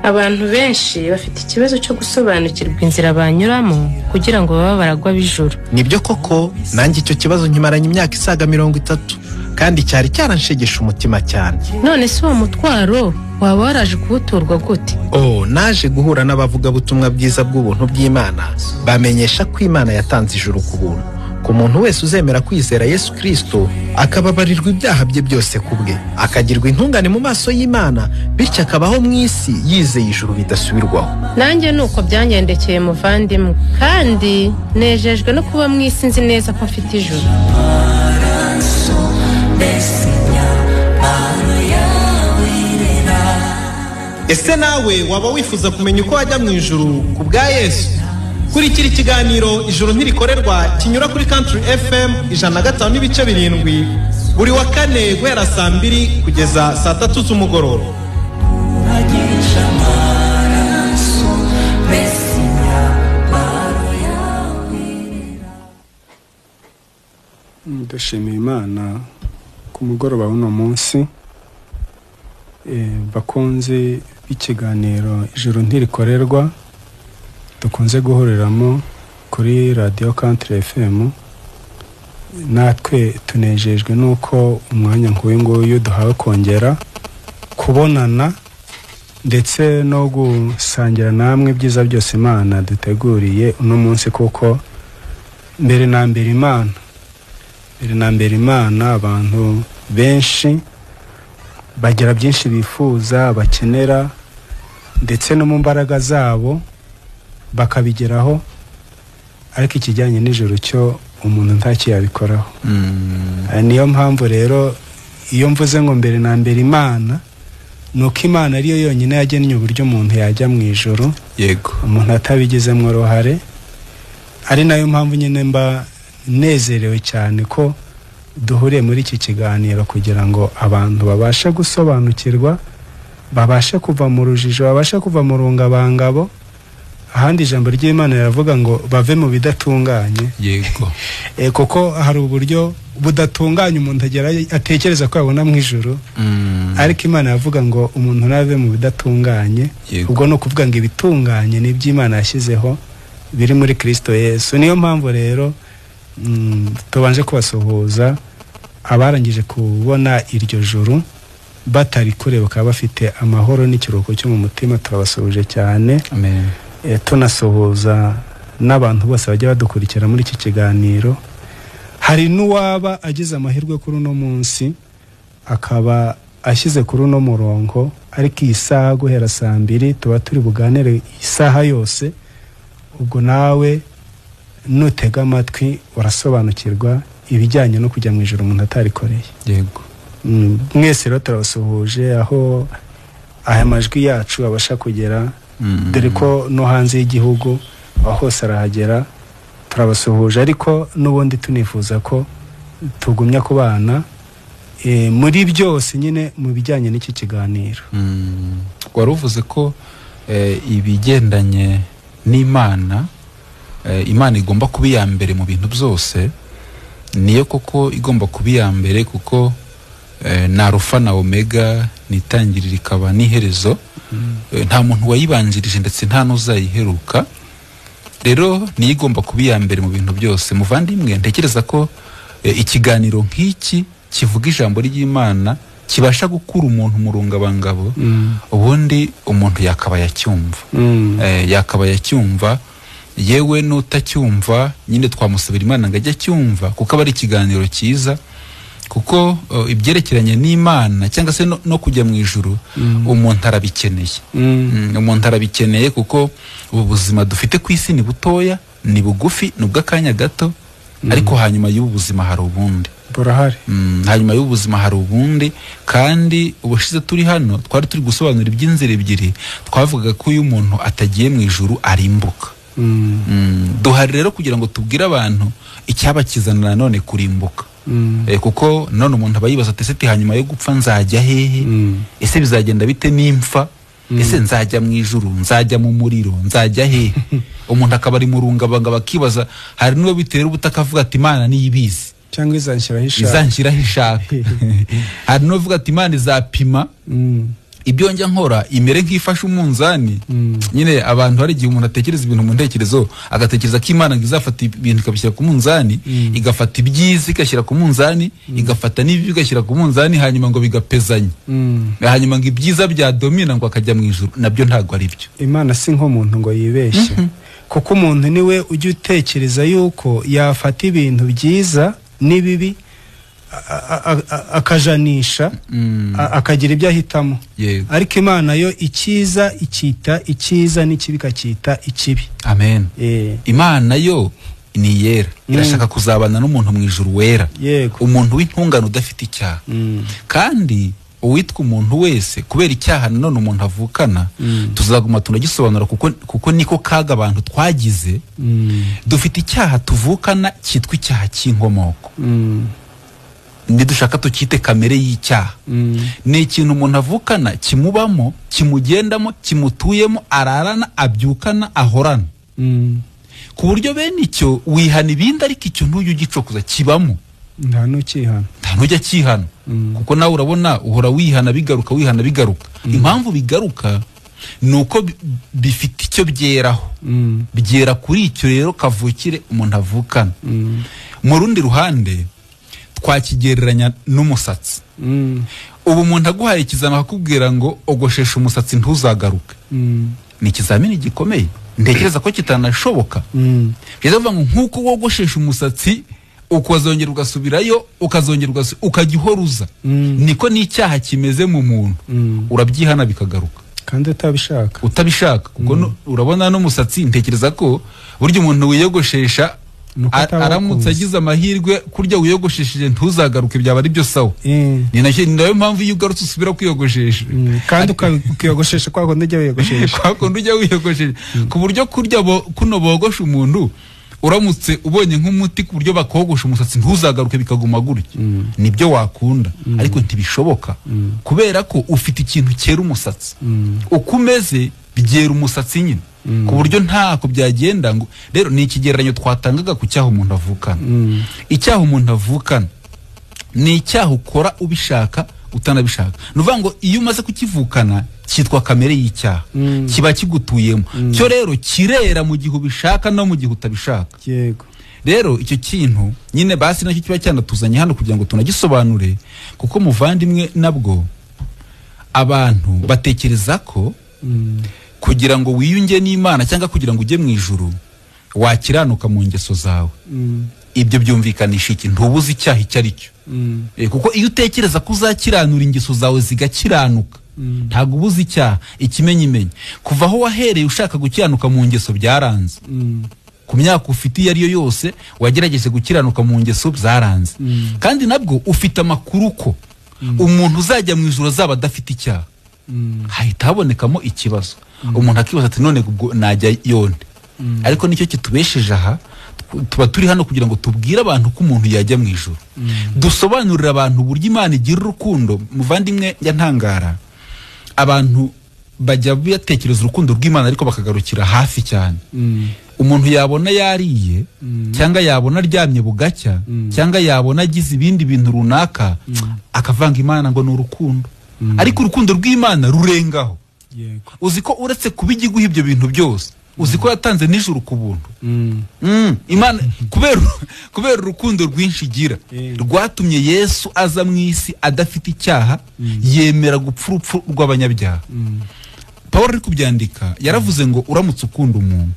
Abantu benshi bafite ikibazo cyo gusobanukirwa inzira banyuramo kugira ngo babe baragwa b'ijuru. Nibyo koko, nanjye icyo kibazo nkimaranye imyaka isaga 30, kandi cyari cyaranshegesha umutima cyane. None se uwo mutwaro waba waraje kuwuturwa gute? Oh, naje guhura n'abavugabutumwa bwiza bw'ubuntu bw'Imana, bamenyesha ko Imana yatanze ijuru ku buntu ku muntu wese uzemera kwizera Yesu Kristo, akababarirwa ibyaha bye byose ku bwe, akagirwa intungane mu maso y'Imana, bityo akabaho mu isi yizeye ijuru bidasubirwaho. Nanjye nuko byangendekeye muvandimwe, kandi nejejwe no kuba mu isi nzi neza ko mfite ijuru. Ese nawe waba wifuza kumenya uko wajya mu ijuru ku bwa Yesu? Kurikira ikiganiro Ijuru Ntirikorerwa kinyura kuri Country FM 105.7 buri wa kane guhera saa 2 kugeza saa 3 z'umugoroba. Ndashimira Imana ku mugoroba w'uno munsi. Bakunze b'ikiganiro Ijuru Ntirikorerwa dukunze guhuriramo kuri Radio Country FM, natwe tunejejwe nuko umwanya nk'uyu nguyu duhawe kongera kubonana ndetse no gusangira namwe ibyiza byose Imana duteguriye uno munsi, kuko mbere na mbere Imana abantu benshi bagira byinshi bifuza, bakenera, ndetse no mu mbaraga zabo bakabigeraho, ariko ikijyanye n'ijuru cyo umuntu ntakiyabikoraho. Niyo mpamvu rero iyo mvuze ngo mbere na mbere Imana, nuko Imana ariyo yonyine yagennye uburyo umuntu yajya mu ijuru, yego, umuntu atabigizemo uruhare. Ari nayo mpamvu nyine mba nezerewe cyane ko duhuriye muri iki kiganiro kugira ngo abantu babashe gusobanukirwa, babashe kuva mu rujijo, babashe kuva mu rungabangabo. Ahandi ijambo ry'Imana riravuga ngo bave mu bidatunganye. Yego. Kuko hari uburyo budatunganye umuntu agera atekereza ko yabona mu ijuru, ariko Imana yavuga ngo umuntu nave mu bidatunganye. Ubwo no kuvuga ngo ibitunganye ni iby'Imana yashyizeho biri muri Kristo Yesu. Niyo mpamvu rero tubanje kubasuhuza abarangije kubona iryo juru batari kure, bakaba bafite amahoro n'ikiruhuko cyo mu mutima. Turabasuhuje cyane. Amen. Tunasuhuza n'abantu bose bajya badukurikira muri iki kiganiro. Hari n'uwaba agize amahirwe kuri uno munsi akaba ashyize kuri uno murongo, ariko iyi saha guhera saa 2 tuba turi buganire isaha yose. Ubwo nawe nutega amatwi urasobanukirwa ibijyanye no kujya mu ijuru umuntu atarikoreye. Yego. Mwese rero turabasuhuje aho aya majwi yacu abasha kugera, dore ko no hanze y'igihugu aho hose arahagera. Turabasuhuje, ariko n'ubundi tunifuza ko tugumya kubana muri byose nyine mu bijyanye n'iki kiganiro. Wari uvuze ko ibigendanye n'Imana, Imana igomba kuba iya mbere mu bintu byose. Niyo koko igomba kuba iya mbere, kuko na Alfa na Omega, nitangirira ikaba n'iherezo. Nta muntu wayibanjirije ndetse nta n'uzayiheruka. Rero niyo igomba kuba iya mbere mu bintu byose. Muvandimwe, ntekereza ko ikiganiro nk'iki kivuga ijambo ry'Imana kibasha gukura umuntu mu rungabangabo, ubundi umuntu yakaba yacyumva. Yakaba yacyumva, yewe n'utacyumva nyine twamusabira Imana ngo ajye acyumva, kuko aba ari ikiganiro cyiza. Kuko ibyerekeranye n'Imana cyangwa se no kujya mu ijuru, umuntu arabikeneye. Umuntu arabikeneye, kuko ubu buzima dufite ku isi ni butoya, ni bugufi, ni ubw'akanya gato, ariko hanyuma y'ubu buzima hari ubundi. Burahari. Hanyuma y'ubu buzima hari ubundi. Kandi ubushize turi hano twari turi gusobanura iby'inzira ebyiri, twavugaga ko uyu muntu atagiye mu ijuru arimbuka. Duhari rero kugira ngo tubwire abantu icyabakizana nanone kurimbuka. Kuko none umuntu aba yibaza ati ese hanyuma yo gupfa nzajya hehe? Ese bizagenda bite nimfa? Ese nzajya mu ijuru, nzajya mu muriro, nzajya hehe? Umuntu akaba ari murungabanga bakibaza. Hari n'uwo bitera ubutaka avuga ati Imana niyibizi, cyangwa izanshyiraho ishaka. Hari n'uvuga ati Imana izapima Ibyo njya nkora imere nk'ifashe umunzani. Nyine abantu hari igihe umuntu atekereza ibintu mu ntekerezo, agatekereza ko Imana izafata ibintu ikabishyira ku munzani, igafata ibyiza igashyira ku munzani, igafata n'ibibi igashyira ku munzani, hanyuma ngo bigapezanya, hanyuma ngo ibyiza bya domina ngo akajya mu ijuru. Nabyo ntabwo ari byo. Imana si nk'umuntu ngo yibeshye, kuko umuntu niwe ujya utekereza yuko yafata ibintu byiza n'ibibi akajanisha, akagira ibyo ahitamo. Ariko Imana yo icyiza icyita icyiza n'ikibi ikacyita ikibi. Amen. Imana yo ni yera, irashaka kuzabana n'umuntu mu ijuru wera, umuntu w'intungane udafite icyaha. Kandi uwitwa umuntu wese kubera icyaha nanone umuntu avukana, tuzaguma tunagisobanura kuko niko kaga abantu twagize. Dufite icyaha tuvukana cyitwa icyaha cy'inkomoko. Nidushaka tukite kamere y'icyaha. Ni ikintu umuntu avukana kimubamo, kimugendamo, kimutuyemo, ararana, abyukana, ahorana. Ku buryo bene icyo wihana ibindi, ariko icyo ntujya ugicokoza, kibamo. Nta n'ukihana. Nta n'ujya akihana. Kuko nawe urabona uhora wihana bigaruka, wihana bigaruka. Impamvu bigaruka ni uko bifite icyo byeraho. Byera kuri icyo rero kavukire umuntu avukana. Mu rundi ruhande twakigereranya n'umusatsi. Ubu umuntu aguhaye ikizami akakubwira ngo ogoshesha umusatsi ntuzagaruke. Ni ikizamini gikomeye, ntekereza ko kitanashoboka. Bivuga ngo nkuko wogoshesha umusatsi ukazongera ugasubirayo, ukazongera ukajya uhoruza, niko n'icyaha kimeze mu muntu. Urabyihana bikagaruka kandi utabishaka. Utabishaka kuko urabona n'umusatsi, ntekereza ko burya umuntu wiyogoshesha aramutse agize amahirwe kurya wiyogoshesheje ntuzagaruke byaba ari byo sawa. Ni nayo mpamvu iyo ugarutse usubira kwiyogoshesha. Kandi ukiyogoshesha kwa kundi ujya wiyogoshesha. Kwa kundi ujya wiyogoshesha. Ku buryo kurya kuno bogosha umuntu, uramutse ubonye nk'umuti ku buryo bakogosha umusatsi ntuzagaruke bikaguma gutya, nibyo wakunda, ariko ntibishoboka kubera ko ufite ikintu cyera umusatsi. Uko umeze byera umusatsi nyine, ku buryo ntako byagenda. Ngo rero ni ikigereranyo twatangaga ku cyaha umuntu avukana. Icyaha umuntu avukana ni icyaha ukora ubishaka utanabishaka. Ni ukuvuga ngo iyo umaze kukivukana cyitwa kamere y'icyaha, kiba kigutuyemo. Cyo rero kirera mu gihe ubishaka no mu gihe utabishaka. Yego. Rero icyo kintu nyine basi nacyo kiba cyanatuzanye hano kugira ngo tunagisobanure, kuko muvandimwe nabwo abantu batekereza ko kugira ngo wiyunge n'Imana cyangwa kugira ngo ujye mu ijuru wakiranuka mu ngeso zawe. Ibyo byumvikanisha iki? Ntubuze icyaha icyo ari cyo. Kuko iyo utekereza ko uzakiranura ingeso zawe zigakiranuka, ntabwo ubuze icyaha. Ikimenyimenyi kuva aho wahereye ushaka gukiranuka mu ngeso byaranze. Ku myaka ufite iyo ari yo yose wagerageje gukiranuka mu ngeso byaranze. Kandi nabwo ufite amakuru ko umuntu uzajya mu ijuru azaba adafite icyaha. Hahita habonekamo ikibazo. Umuntu akibaza ati none ubwo najya yonde? Ariko nicyo kitubesheje aha, tuba turi hano kugira ngo tubwire abantu ko umuntu yajya mu ijuru. Dusobanurira abantu uburyo Imana igira urukundo. Muvandimwe njya ntangara, abantu bajya batekereza urukundo rw'Imana ariko bakagarukira hafi cyane. Umuntu yabona yariye, cyangwa yabona aryamye bugacya, cyangwa yabona agize ibindi bintu runaka, akavanga Imana ngo ni urukundo. Ariko urukundo rw'Imana rurengaho. Uzi ko uretse kuba igiguha ibyo bintu byose, uzi ko yatanze n'ijuru ku buntu. Imana kubera urukundo rwinshi igira, rwatumye Yesu aza mu isi adafite icyaha, yemera gupfa urupfu rw'abanyabyaha. Paul ari kubyandika yaravuze ngo uramutse ukunda umuntu,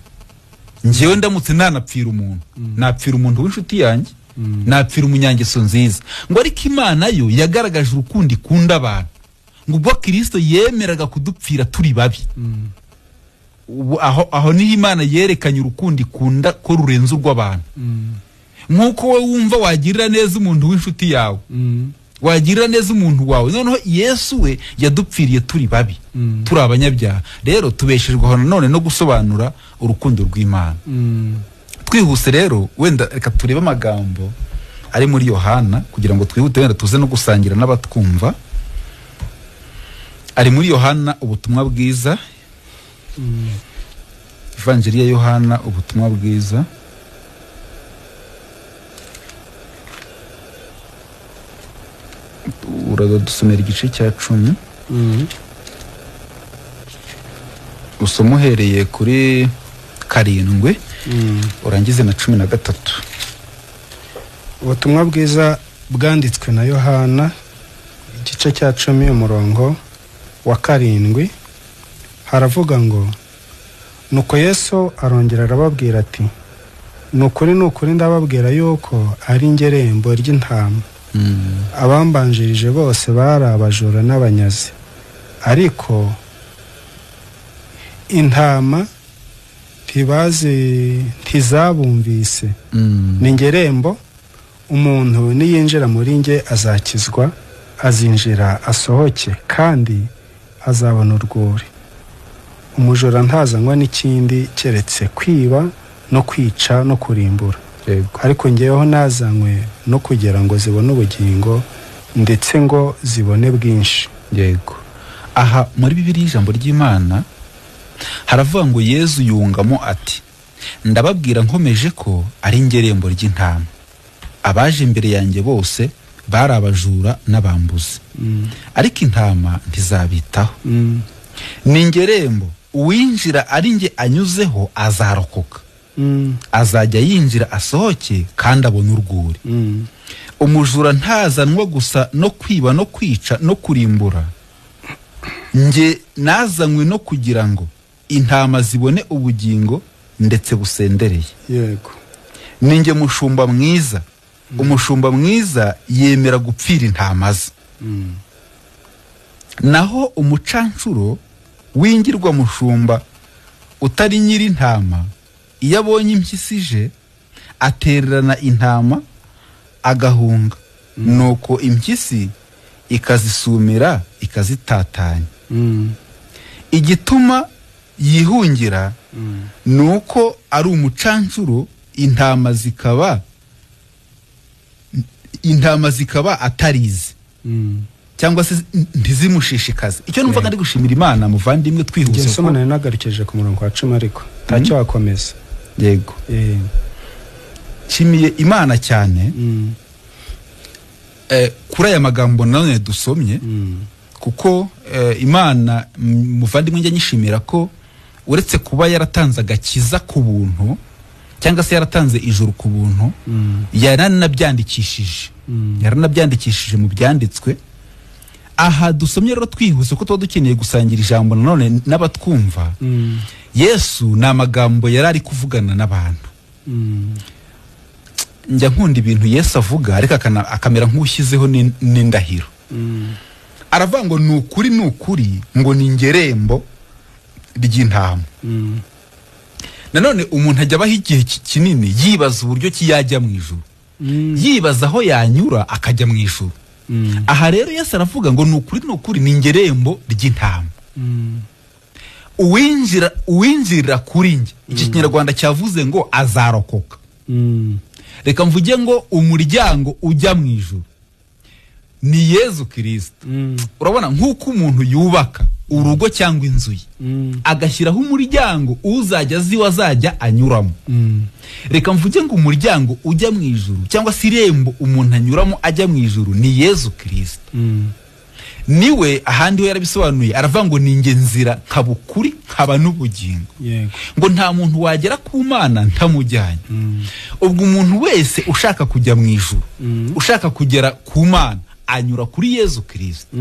njyewe ndamutse ntanapfira umuntu, napfira umuntu w'inshuti yanjye, napfira umunyangeso nziza. Ngo ariko Imana yo yagaragaje urukundo ikunda abantu, ngo ubwo Kristo yemeraga kudupfira turi babi. Aho niho Imana yerekanye urukundo ikunda ko rurenze urw'abantu. Nkuko wowe wumva wagirira neza umuntu w'inshuti yawe, wagirira neza umuntu wawe, noneho Yesu we yadupfiriye turi babi, turi abanyabyaha. Rero tubeshejwe aho nanone no gusobanura urukundo rw'Imana. Twihuse rero wenda reka turebe amagambo ari muri Yohana kugira ngo twihute wenda tuze no gusangira n'abatwumva. Ari muri Yohana ubutumwa bwiza, Evanjiri ya Yohana ubutumwa bwiza, uradusomera igice cya 10. Usoma uhereye kuri 7 urangize na 13. Ubutumwa bwiza bwanditswe na Yohana igice cya 10 umurongo wa 7 haravuga ngo nuko Yesu arongera arababwira ati nukuri nukuri ndababwira yuko ari ngerembo ry'intama. Abambanjirije bose bari abajura n'abanyazi, ariko intama ntizabumvise. Ni ngerembo, umuntu niyinjira muri nge azakizwa, azinjira asohoke kandi azabona urwuri. Umujura ntazanywa n'ikindi keretse kwiba no kwica no kurimbura. Ariko ngeweho nazanywe no kugira ngo zibone ubugingo ndetse ngo zibone bwinshi. Yego. Aha muri Bibiliya ijambo ry'Imana haravuga ngo Yezu yungamo ati ndababwira nkomeje ko ari ngerembo ry'intama. Abaje imbere yanjye bose bari abajura n'abambuzi, ariko intama ntizabitaho. Ni ngerembo, uwinjira ari nge anyuzeho azarokoka. Azajya yinjira asohoke kandi abona urwuri. Umujura ntazanwa gusa no kwiba no kwica no kurimbura. Nge nazanywe no kugira ngo intama zibone ubugingo ndetse busendereye. Yego. Ni nge mushumba mwiza. Umushumba mwiza yemera gupfira intama ze. Naho umucancuro wingirwa mushumba utari nyiri intama, iyo abonye impyisi ije atererana intama agahunga, nuko impyisi ikazisumira ikazitatanya. Igituma yihungira nuko ari umucancuro, intama zikaba atarize cyangwa se ntizimushishikaze. Icyo numvaga ndi gushimira Imana muvandimwe twihuse. Nge soma nari nagarukeje ku murongo wa 10 ariko ntacyo wakomeza. Yego. Nshimiye Imana cyane kuri aya magambo nanone dusomye, kuko Imana muvandimwe njya nyishimira ko uretse kuba yaratanze agakiza ku buntu cyangwa se yaratanze ijuru ku buntu, yaranabyandikishije. Yaranabyandikishije mu byanditswe. Aha dusomye rero twihuse ko tuba dukeneye gusangira ijambo nanone n'abatwumva. Yesu ni amagambo yari ari kuvugana n'abantu. Njya nkunda ibintu Yesu avuga ariko akamera nk'ushyizeho n'indahiro. Aravuga ngo ni ukuri ni ukuri ngo ni ngerembo ry'intama. Nanone umuntu ajya abaho igihe kinini yibaza uburyo ki yajya mu ijuru, yibaza aho yanyura akajya mu ijuru. Aha rero Yesu aravuga ngo ni ukuri ni ukuri ni ngerembo ry'intama. Uwinjira kuri nge, iki Kinyarwanda cyavuze ngo azarokoka. Reka mvuge ngo umuryango ujya mu ijuru ni Yesu Kristo. Urabona nkuko umuntu yubaka urugo cyangwa inzu ye agashyiraho umuryango uzajya aziwa azajya anyuramo. Reka mvuge ngo umuryango ujya mu ijuru cyangwa se irembo umuntu anyuramo ajya mu ijuru ni Yesu Kristo. Niwe ahandi we yarabisobanuye aravuga ngo ni nge nzira nkaba ukuri nkaba n'ubugingo. Ngo nta muntu wagera ku Mana ntamujyanye. Ubwo umuntu wese ushaka kujya mu ijuru, ushaka kugera ku Mana anyura kuri Yesu Kristo.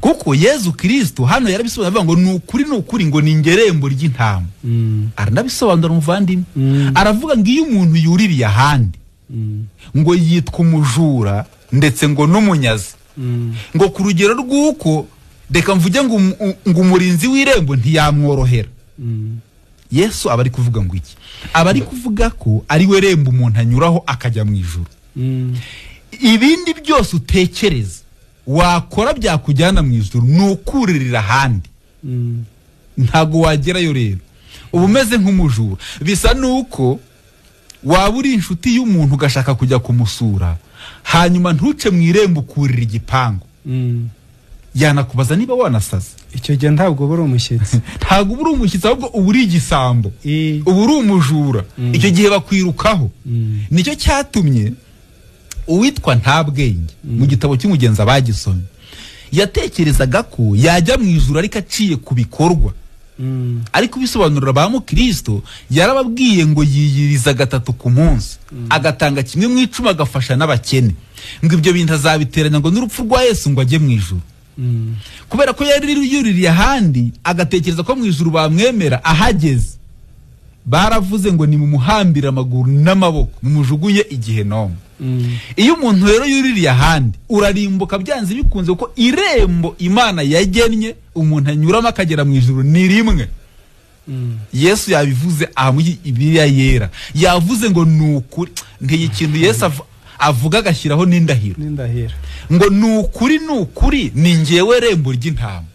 Kuko Yesu Kristo hano yarabisobanuye avuga ngo ni ukuri ni ukuri ngo ni ngerembo ry'intama. Aranabisobanura umuvandimwe. Aravuga ngo iyo umuntu yuririye ahandi ngo yitwa umujura ndetse ngo n'umunyazi. Ngo ku rugero rw'uko reka mvuge ngo umurinzi w'irembo ntiyamworohera. Yesu aba ari kuvuga ngo iki? Aba ari kuvuga ko ari we rembo umuntu anyuraho akajya mu ijuru. Ibindi byose utekereza wakora byakujyana mu ijuru ni ukuririra ahandi. Ntago wagerayo rero. Uba umeze nk'umujura. Bisa nuko waba uri inshuti y'umuntu ugashaka kujya kumusura, hanyuma ntuce mu irembo ukurira igipangu. Yanakubaza niba wanasaze. Icyo gihe ntabwo uba uri umushyitsi. Ntabwo uba uri umushyitsi ahubwo uba uri igisambo. Uba uri umujura. Icyo gihe bakwirukaho. Nicyo cyatumye uwitwa Ntabwenge mu gitabo cy'umugenzi abagisomye yatekerezaga ko yajya mu ijuru ariko aciye ku bikorwa. Ariko bisobanurira ba mukristo yarababwiye ngo yiyiriza gatatu ku munsi, agatanga kimwe mu icumi, agafasha n'abakene, ngo ibyo bintu azabiteranya ngo n'urupfu rwa Yesu ngo ajye mu ijuru. Kubera ko yari yuririye ahandi agatekereza ko mu ijuru bamwemera, ahageze baravuze ngo ni mumuhambire amaguru n'amaboko mumujugunye igihenomu. Iyo umuntu rero yuririye ahandi urarimbuka byanze bikunze, kuko irembo Imana yagennye umuntu anyuramo akagera mu ijuru ni rimwe. Yesu yabivuze muri Bibiliya yera, yavuze ngo ni ukuri. Ntiyi kintu Yesu avuga agashyiraho n'indahiro, ngo ni ukuri, ni ukuri, ni njyewe rembo ry'intama,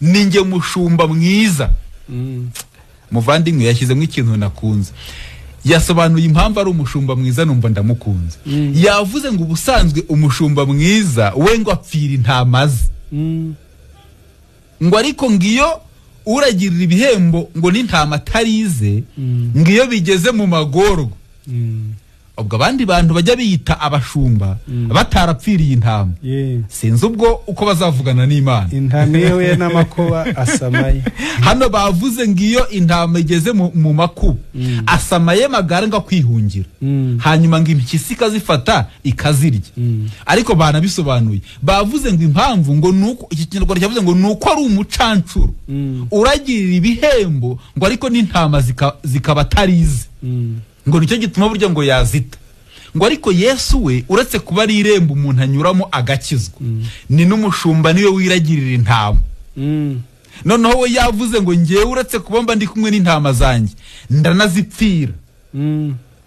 ni njye mushumba mwiza. Muvandimwe yashyizemo ikintu nakunze, yasobanuye impamvu ari umushumba mwiza, numva ndamukunze. Yavuze ngo ubusanzwe umushumba mwiza we ngo apfira intama ze, ngo ariko ngiyo uragirira ibihembo ngo n'intama atarize, ngiyo bigeze mu magorwa. Ubwo abandi bantu bajya biyita abashumba batarapfiriye intama, sinzi ubwo uko bazavugana n'Imana. Intama yewe n'amakuba asamaye. Hano bavuze ngiyo intama igeze mu makuba asamaye magara ngo kwihungira, hanyuma ngo impyisi ikazifata ikazirya. Ariko banabisobanuye bavuze ngo impamvu ngo nuko iki Kinyarwanda cyavuze ngo nuko ari umucancuro uragirira ibihembo ngo ariko n'intama zikaba atarize, ngo nicyo gituma burya ngo yazita. Ngo ariko Yesu we uretse kuba ari irembo umuntu anyuramo agakizwa, ni n'umushumba niwe wiragirira intama. Noneho we yavuze ngo ngewe uretse kuba mba ndi kumwe n'intama zanjye ndanazipfira.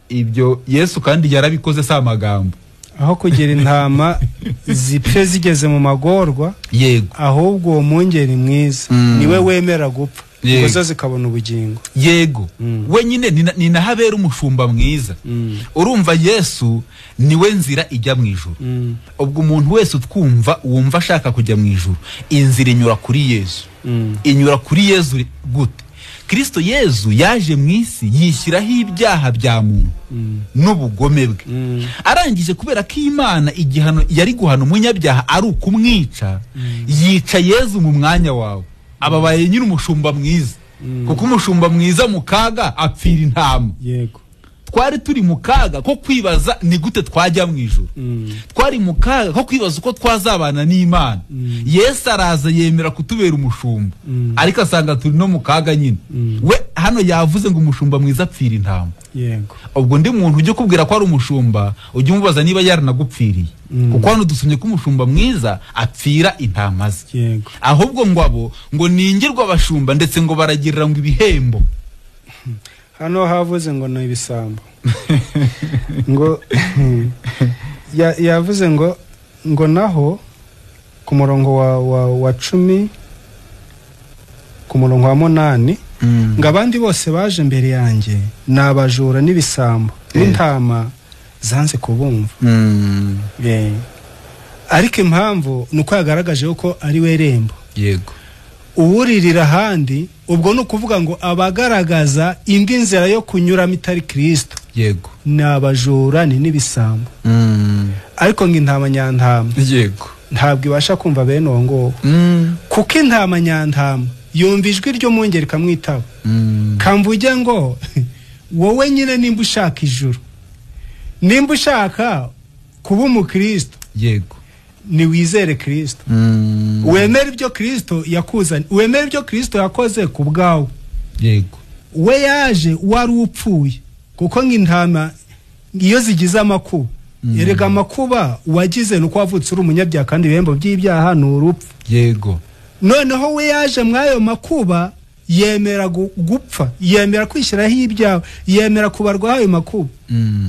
Ibyo Yesu kandi yarabikoze si amagambo. Aho kugira intama zipfe zigeze mu magorwa, yego, ahubwo uwo mwungeri mwiza niwe wemera gupfa ngo zo zikabona ubugingo. Yego, we nyine ni nahabera umushumba mwiza. Urumva Yesu niwe nzira ijya mu ijuru. Ubwo umuntu wese utwumva wumva ashaka kujya mu ijuru, inzira inyura kuri Yesu. Inyura kuri Yesu gute? Kristo Yesu yaje mu isi yishyiraho ibyaha bya muntu n'ubugome bwe. Arangije kubera ko Imana igihano yari guhana umunyabyaha ari ukumwica, yica Yesu mu mwanya wawe. Ababaye nyine umushumba mwiza, kuko umushumba mwiza mu kaga apfira intama. Yego, twari turi mu kaga ko kwibaza ni gute twajya mu ijuru, twari mu kaga ko kwibaza uko twazabana n'Imana. Yesu araza yemera kutubera umushumba, ariko asanga turi no mu kaga nyine. We hano yavuze ngo umushumba mwiza apfira intama. Yego, ubwo ndi muntu ujye kubwira ko ari umushumba ujye umubaza niba yaranagupfiriye, kuko hano dusomye ko umushumba mwiza apfira intama ze. Yego, ahubwo ngo abo ngo ningirwa abashumba ndetse ngo baragirira ngo ibihembo. Hano havuze ngo ni ibisambo. Ngo yavuze ngo naho ku murongo wa 10 ku murongo wa 8, ngo abandi bose baje mbere yanjye ni abajura n'ibisambo n'intama zanze kubumva. Ariko impamvu nuko yagaragaje ko ari we rembo. Yego, uwuririra ahandi ubwo ni ukuvuga ngo abagaragaza indi nzira yo kunyuramo itari Kristo. Yego, ni abajura ni n'ibisambo. Ariko ngo intama nyantama, yego, ntabwo ibasha kumva bene uwo nguwo, kuko intama nyantama yumva ijwi ry'umwungeri ikamwitaba. Kamvuge ngo wowe nyine nimba ushaka ijuru, nimba ushaka kuba umukristo, yego, ni wizere Kristo, wemere ibyo Kristo yakuzanye, wemere ibyo Kristo yakoze ku bwawe. Yego, we yaje wari upfuye, kuko nk'intama iyo zigize amakuba, erega amakuba wagize nuko wavutse uri umunyabyaha kandi ibihembo by'ibyaha ni urupfu. Yego, noneho we yaje mwayo makuba yemera gupfa, yemera kwishyiraho ibyaha, yemera kubarwa ayo makuba,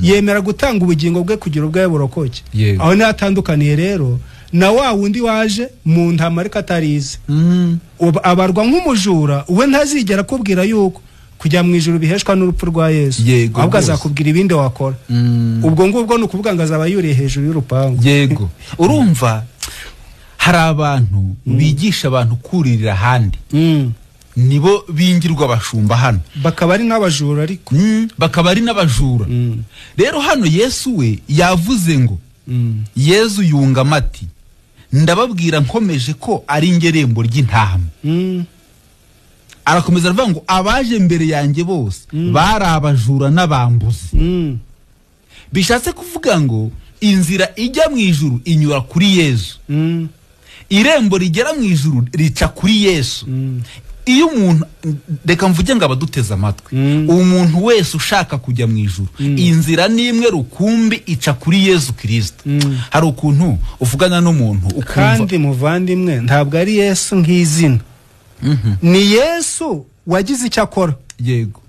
yemera gutanga ubugingo bwe kugira ubwawe burokoke. Aho niho atandukaniye rero na wa wundi waje mu ntama ariko atarize, abarwa nk'umujura. We ntazigera akubwira yuko kujya mu ijuru biheshwa n'urupfu rwa Yesu, ahubwo azakubwira ibindi wakora. Ubwo ngubwo ni ukuvuga ngo azaba yuriye hejuru y'urupangu. Yego, urumva hari abantu bigisha abantu kuririra ahandi, nibo bingirwa abashumba hano, bakaba ari n'abajura. Ariko bakaba ari n'abajura. Rero hano Yesu we yavuze ngo Yesu yungama ati ndababwira nkomeje ko ari ngerembo ry'intama. Arakomeza aravuga ngo abaje mbere yanjye bose bari abajura n'abambuzi. Bishatse kuvuga ngo inzira ijya mu ijuru inyura kuri Yezu. Irembo rigera mu ijuru rica kuri Yesu. Iyo umuntu, reka mvuge ngo abaduteze amatwi, umuntu wese ushaka kujya mu ijuru, inzira n'imwe rukumbi ica kuri Yesu Kristo. Hari ukuntu uvugana n'umuntu ukumva. Kandi muvandimwe, ntabwo ari Yesu nk'izina. Ni Yesu wagize icyo akora. Yego.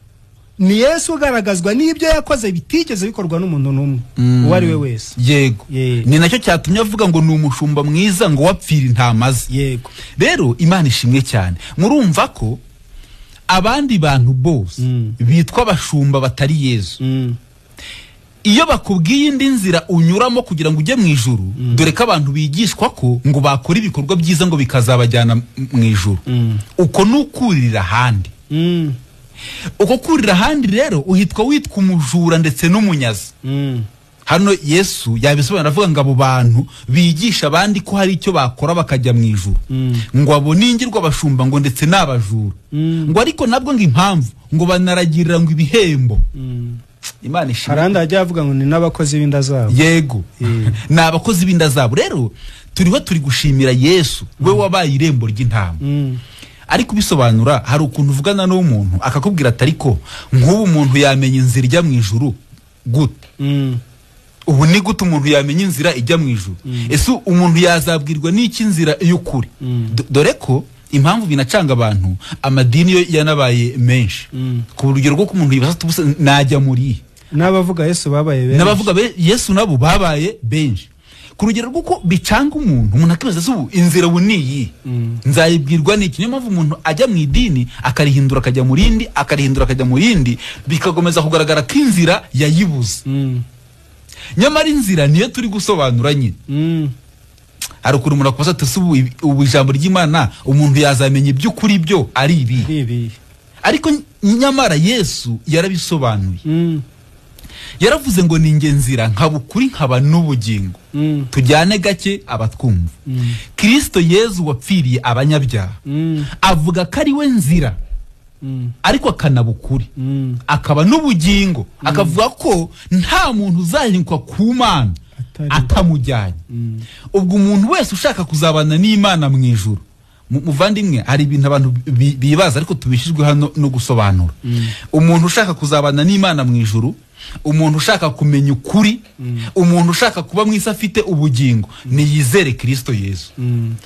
Ni Yesu ugaragazwa n'ibyo yakoze bitigeze bikorwa n'umuntu n'umwe uwo ari we wese. Yego. Ni nacyo cyatumye avuga ngo ni umushumba mwiza ngo wapfira intama ze. Yego. Rero Imana ishimwe cyane. Murumva ko abandi bantu bose bitwa abashumba batari Yesu, iyo bakubwiye indi nzira unyuramo kugira ngo ujye mu ijuru, dore ko abantu bigishwa ko ngo bakora ibikorwa byiza ngo bikazabajyana mu ijuru, uko nukurira ahandi. Uko kurira ahandi rero uhitwa witwa umujura ndetse n'umunyazi. Hano Yesu yabisobanura avuga ngo abo bantu bigisha abandi ko hari icyo bakora bakajya mu ijuru, ngo abo ningirwa abashumba ngo ndetse n'abajura, ngo ariko nabwo ngo impamvu ngo banaragirira ngo ibihembo. Imana ishimwe. Harandi ajya avuga ngo ni n'abakozi b'inda zabo. Yego. Ni abakozi b'inda zabo. Rero turiho turi gushimira Yesu we wabaye irembo ry'intama. Ariko bisobanura hari ukuntu uvugana n'umuntu akakubwira ati ariko nk'ubu umuntu yamenya inzira ijya mu ijuru gute? Ubu ni gute umuntu yamenya inzira ijya mu ijuru? Ese umuntu yazabwirwa n'iki inzira y'ukuri? Dore ko impamvu binacanga abantu, amadini yo yanabaye menshi. Ku rugero rwo umuntu yibaza ati najya muri n'abavuga Yesu babaye benshi. N'abavuga Yesu nabo babaye benshi. Ku rugero rw'uko bicanga umuntu akibaza ese ubu inzira ubu ni iyi, nzayibwirwa n'iki? Niyo mpamvu umuntu ajya mu idini akarihindura akajya mu rindi, akarihindura akajya mu rindi, bikagomeza kugaragara ko inzira yayibuze. Nyamara inzira niyo turi gusobanura nyine. Hari ukuntu umuntu akubaza ati ubu ijambo ry'Imana umuntu yazamenya iby'ukuri byo ari ibi. Ariko nyamara Yesu yarabisobanuye. Yaravuze ngo ni nge nzira nkaba ukuri nkaba n'ubugingo. Tujyane gake abatwumva. Kristo Yesu wapfiriye abanyabyaha avuga ko ari we nzira, ariko akanaba ukuri, akaba n'ubugingo, akavuga ko nta muntu uzahinkwa ku Mana atamujyanye. Ubwo umuntu wese ushaka kuzabana n'Imana mu ijuru, muvandimwe, hari ibintu abantu bibaza ariko tubishijwe hano no gusobanura. Umuntu ushaka kuzabana n'Imana mu ijuru, umuntu ushaka kumenya ukuri, umuntu ushaka kuba mu isi afite ubugingo, niyizere Kristo Yesu.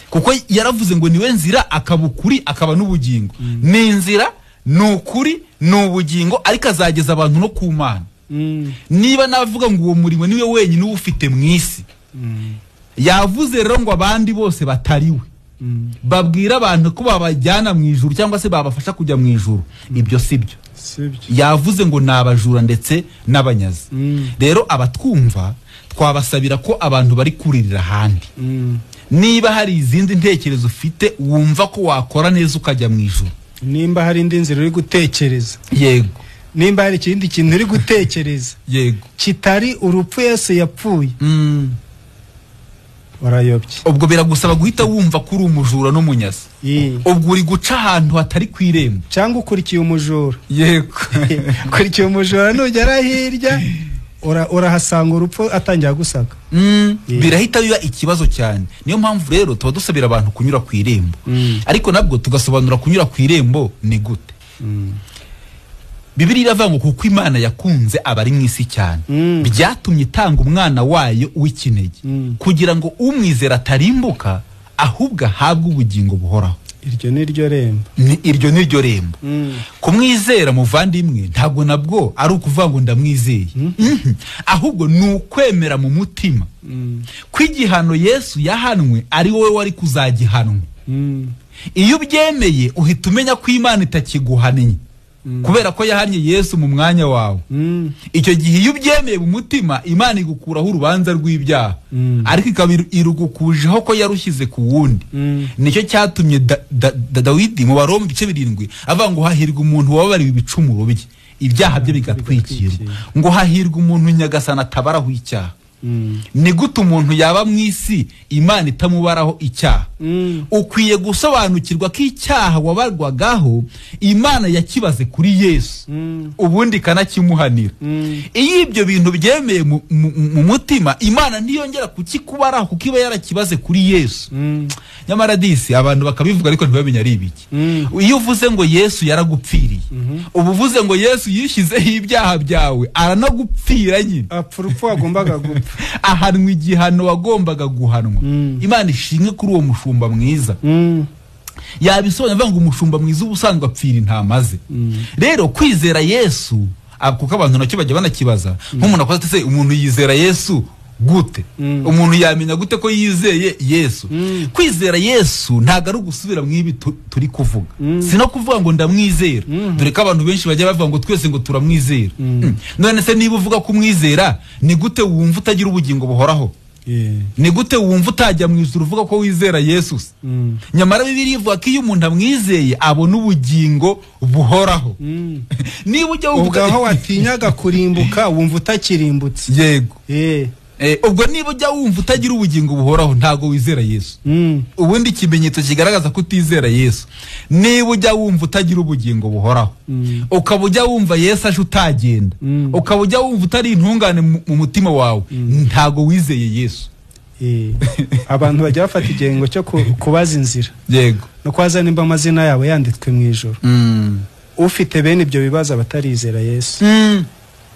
Kuko yaravuze ngo niwe nzira akaba ukuri akaba n'ubugingo. Ni inzira, ni ukuri, ni ubugingo, ariko azageza abantu no ku Mana. Niba navuga ngo uwo murimo niwe wenyine ufite mu isi, yavuze rero ngo abandi bose batariwe babwira abantu ko babajyana mu ijuru cyangwa se babafasha kujya mu ijuru, ibyo sibyo. Yavuze ngo nabajura ndetse n'abanyazi. Rero abatwumva twabasabira ko abantu bari kuririra ahandi. Niba hari izindi ntekerezo ufite wumva ko wakora neza ukajya mu ijuru, nimba hari indi nzira uri gutekereza, yego, nimba hari ikindi kintu uri gutekereza, yego, kitari urupfu Yesu yapfuye, warayobye. Ubwo biragusaba guhita wumva ko uri umujura n'umunyazi. Ubwo uri guca ahantu hatari ku irembo, cyangwa ukurikiye umujura. Yego. Ukurikiye umujura nugera hirya urahasanga urupfu atangira gusaka. Birahita biba ikibazo cyane. Niyo mpamvu rero tuba dusabira abantu kunyura ku irembo. Ariko nabwo tugasobanura kunyura ku irembo ni gute. Bibiliya iravuga ngo kuko Imana yakunze abari mu isi cyane, byatumye itanga umwana wayo w'ikinege, kugira ngo umwizera atarimbuka ahubwo ahabwe ubugingo buhoraho. Iryo ni ryo rembo. Iryo ni ryo rembo. Kumwizera muvandimwe ntabwo nabwo ari ukuvuga ngo ndamwizeye, ahubwo ni ukwemera mu mutima ko igihano Yesu yahanwe ari wowe wari kuzagihanwa. Iyo ubyemeye uhita umenya ko Imana itakiguhannye, kubera ko yahannye Yesu mu mwanya wawe. Icyo gihe iyo ubyemeye mu mutima, Imana igukuraho urubanza rw'ibyaha, ariko ikaba irugukujeho ko yarushyize ku wundi. Nicyo cyatumye Dawidi mu Baroma ibice 7 avuga ngo hahirwa umuntu wababariwe ibicumuro bye, ibyaha bye bigatwikirwa, ngo hahirwa umuntu Nyagasani atabaraho icyaha. Ni gute umuntu yaba mu isi Imana itamubaraho icyaha? Ukwiye gusobanukirwa ko icyaha wabarwagaho Imana yakibaze kuri Yesu, ubundi ikanakimuhanira. Iyo ibyo bintu byemeye mu mutima, Imana ntiyongera kukikubaraho kuko iba yarakibaze kuri Yesu. Nyamara disi abantu bakabivuga ariko ntibamenye ari ibiki. Iyo uvuze ngo Yesu yaragupfiriye, uba uvuze ngo Yesu yishyizeho ibyaha byawe, aranagupfira nyine, apfa urupfu wagombaga gupfa, ahanwa igihano wagombaga guhanwa. Imana ishimwe kuri uwo mushumba mwiza. Yabisobanura avuga ngo umushumba mwiza ubusanzwe apfira intama ze. Rero kwizera Yesu, kuko abantu nacyo bajya banakibaza, nk'umuntu akoze ati se umuntu yizera Yesu gute? Umuntu yamenya gute ko yizeye Yesu? Kwizera Yesu ntago ari ugusubira mu ibi turi kuvuga. Si no kuvuga ngo ndamwizera, dore ko abantu benshi bajya bavuga ngo twese ngo turamwizera. None se niba uvuga ko umwizera, ni gute wumva utagira ubugingo buhoraho? Ni gute wumva utajya mu ijuru uvuga ko wizera Yesu? Nyamara Bibiliya ivuga ko iyo umuntu amwizeye abona ubugingo buhoraho. Niba ujya wumva aho watinyaga kurimbuka wumva utakirimbutse. Yego. Ubwo niba ujya wumva utagira ubugingo buhoraho ntago wizera Yesu. Ubundi ikimenyetso kigaragaza ko utizera Yesu, niba ujya wumva utagira ubugingo buhoraho, ukaba ujya wumva Yesu aje utagenda, ukaba ujya wumva utari intungane mu mutima wawe, ntago wizeye Yesu. Abantu bajya bafata igihengo cyo kubaza inzira. Yego. No kwaza nimba amazina yabo yanditswe mu ijuru. Ufite bene ibyo bibazo batarizera Yesu.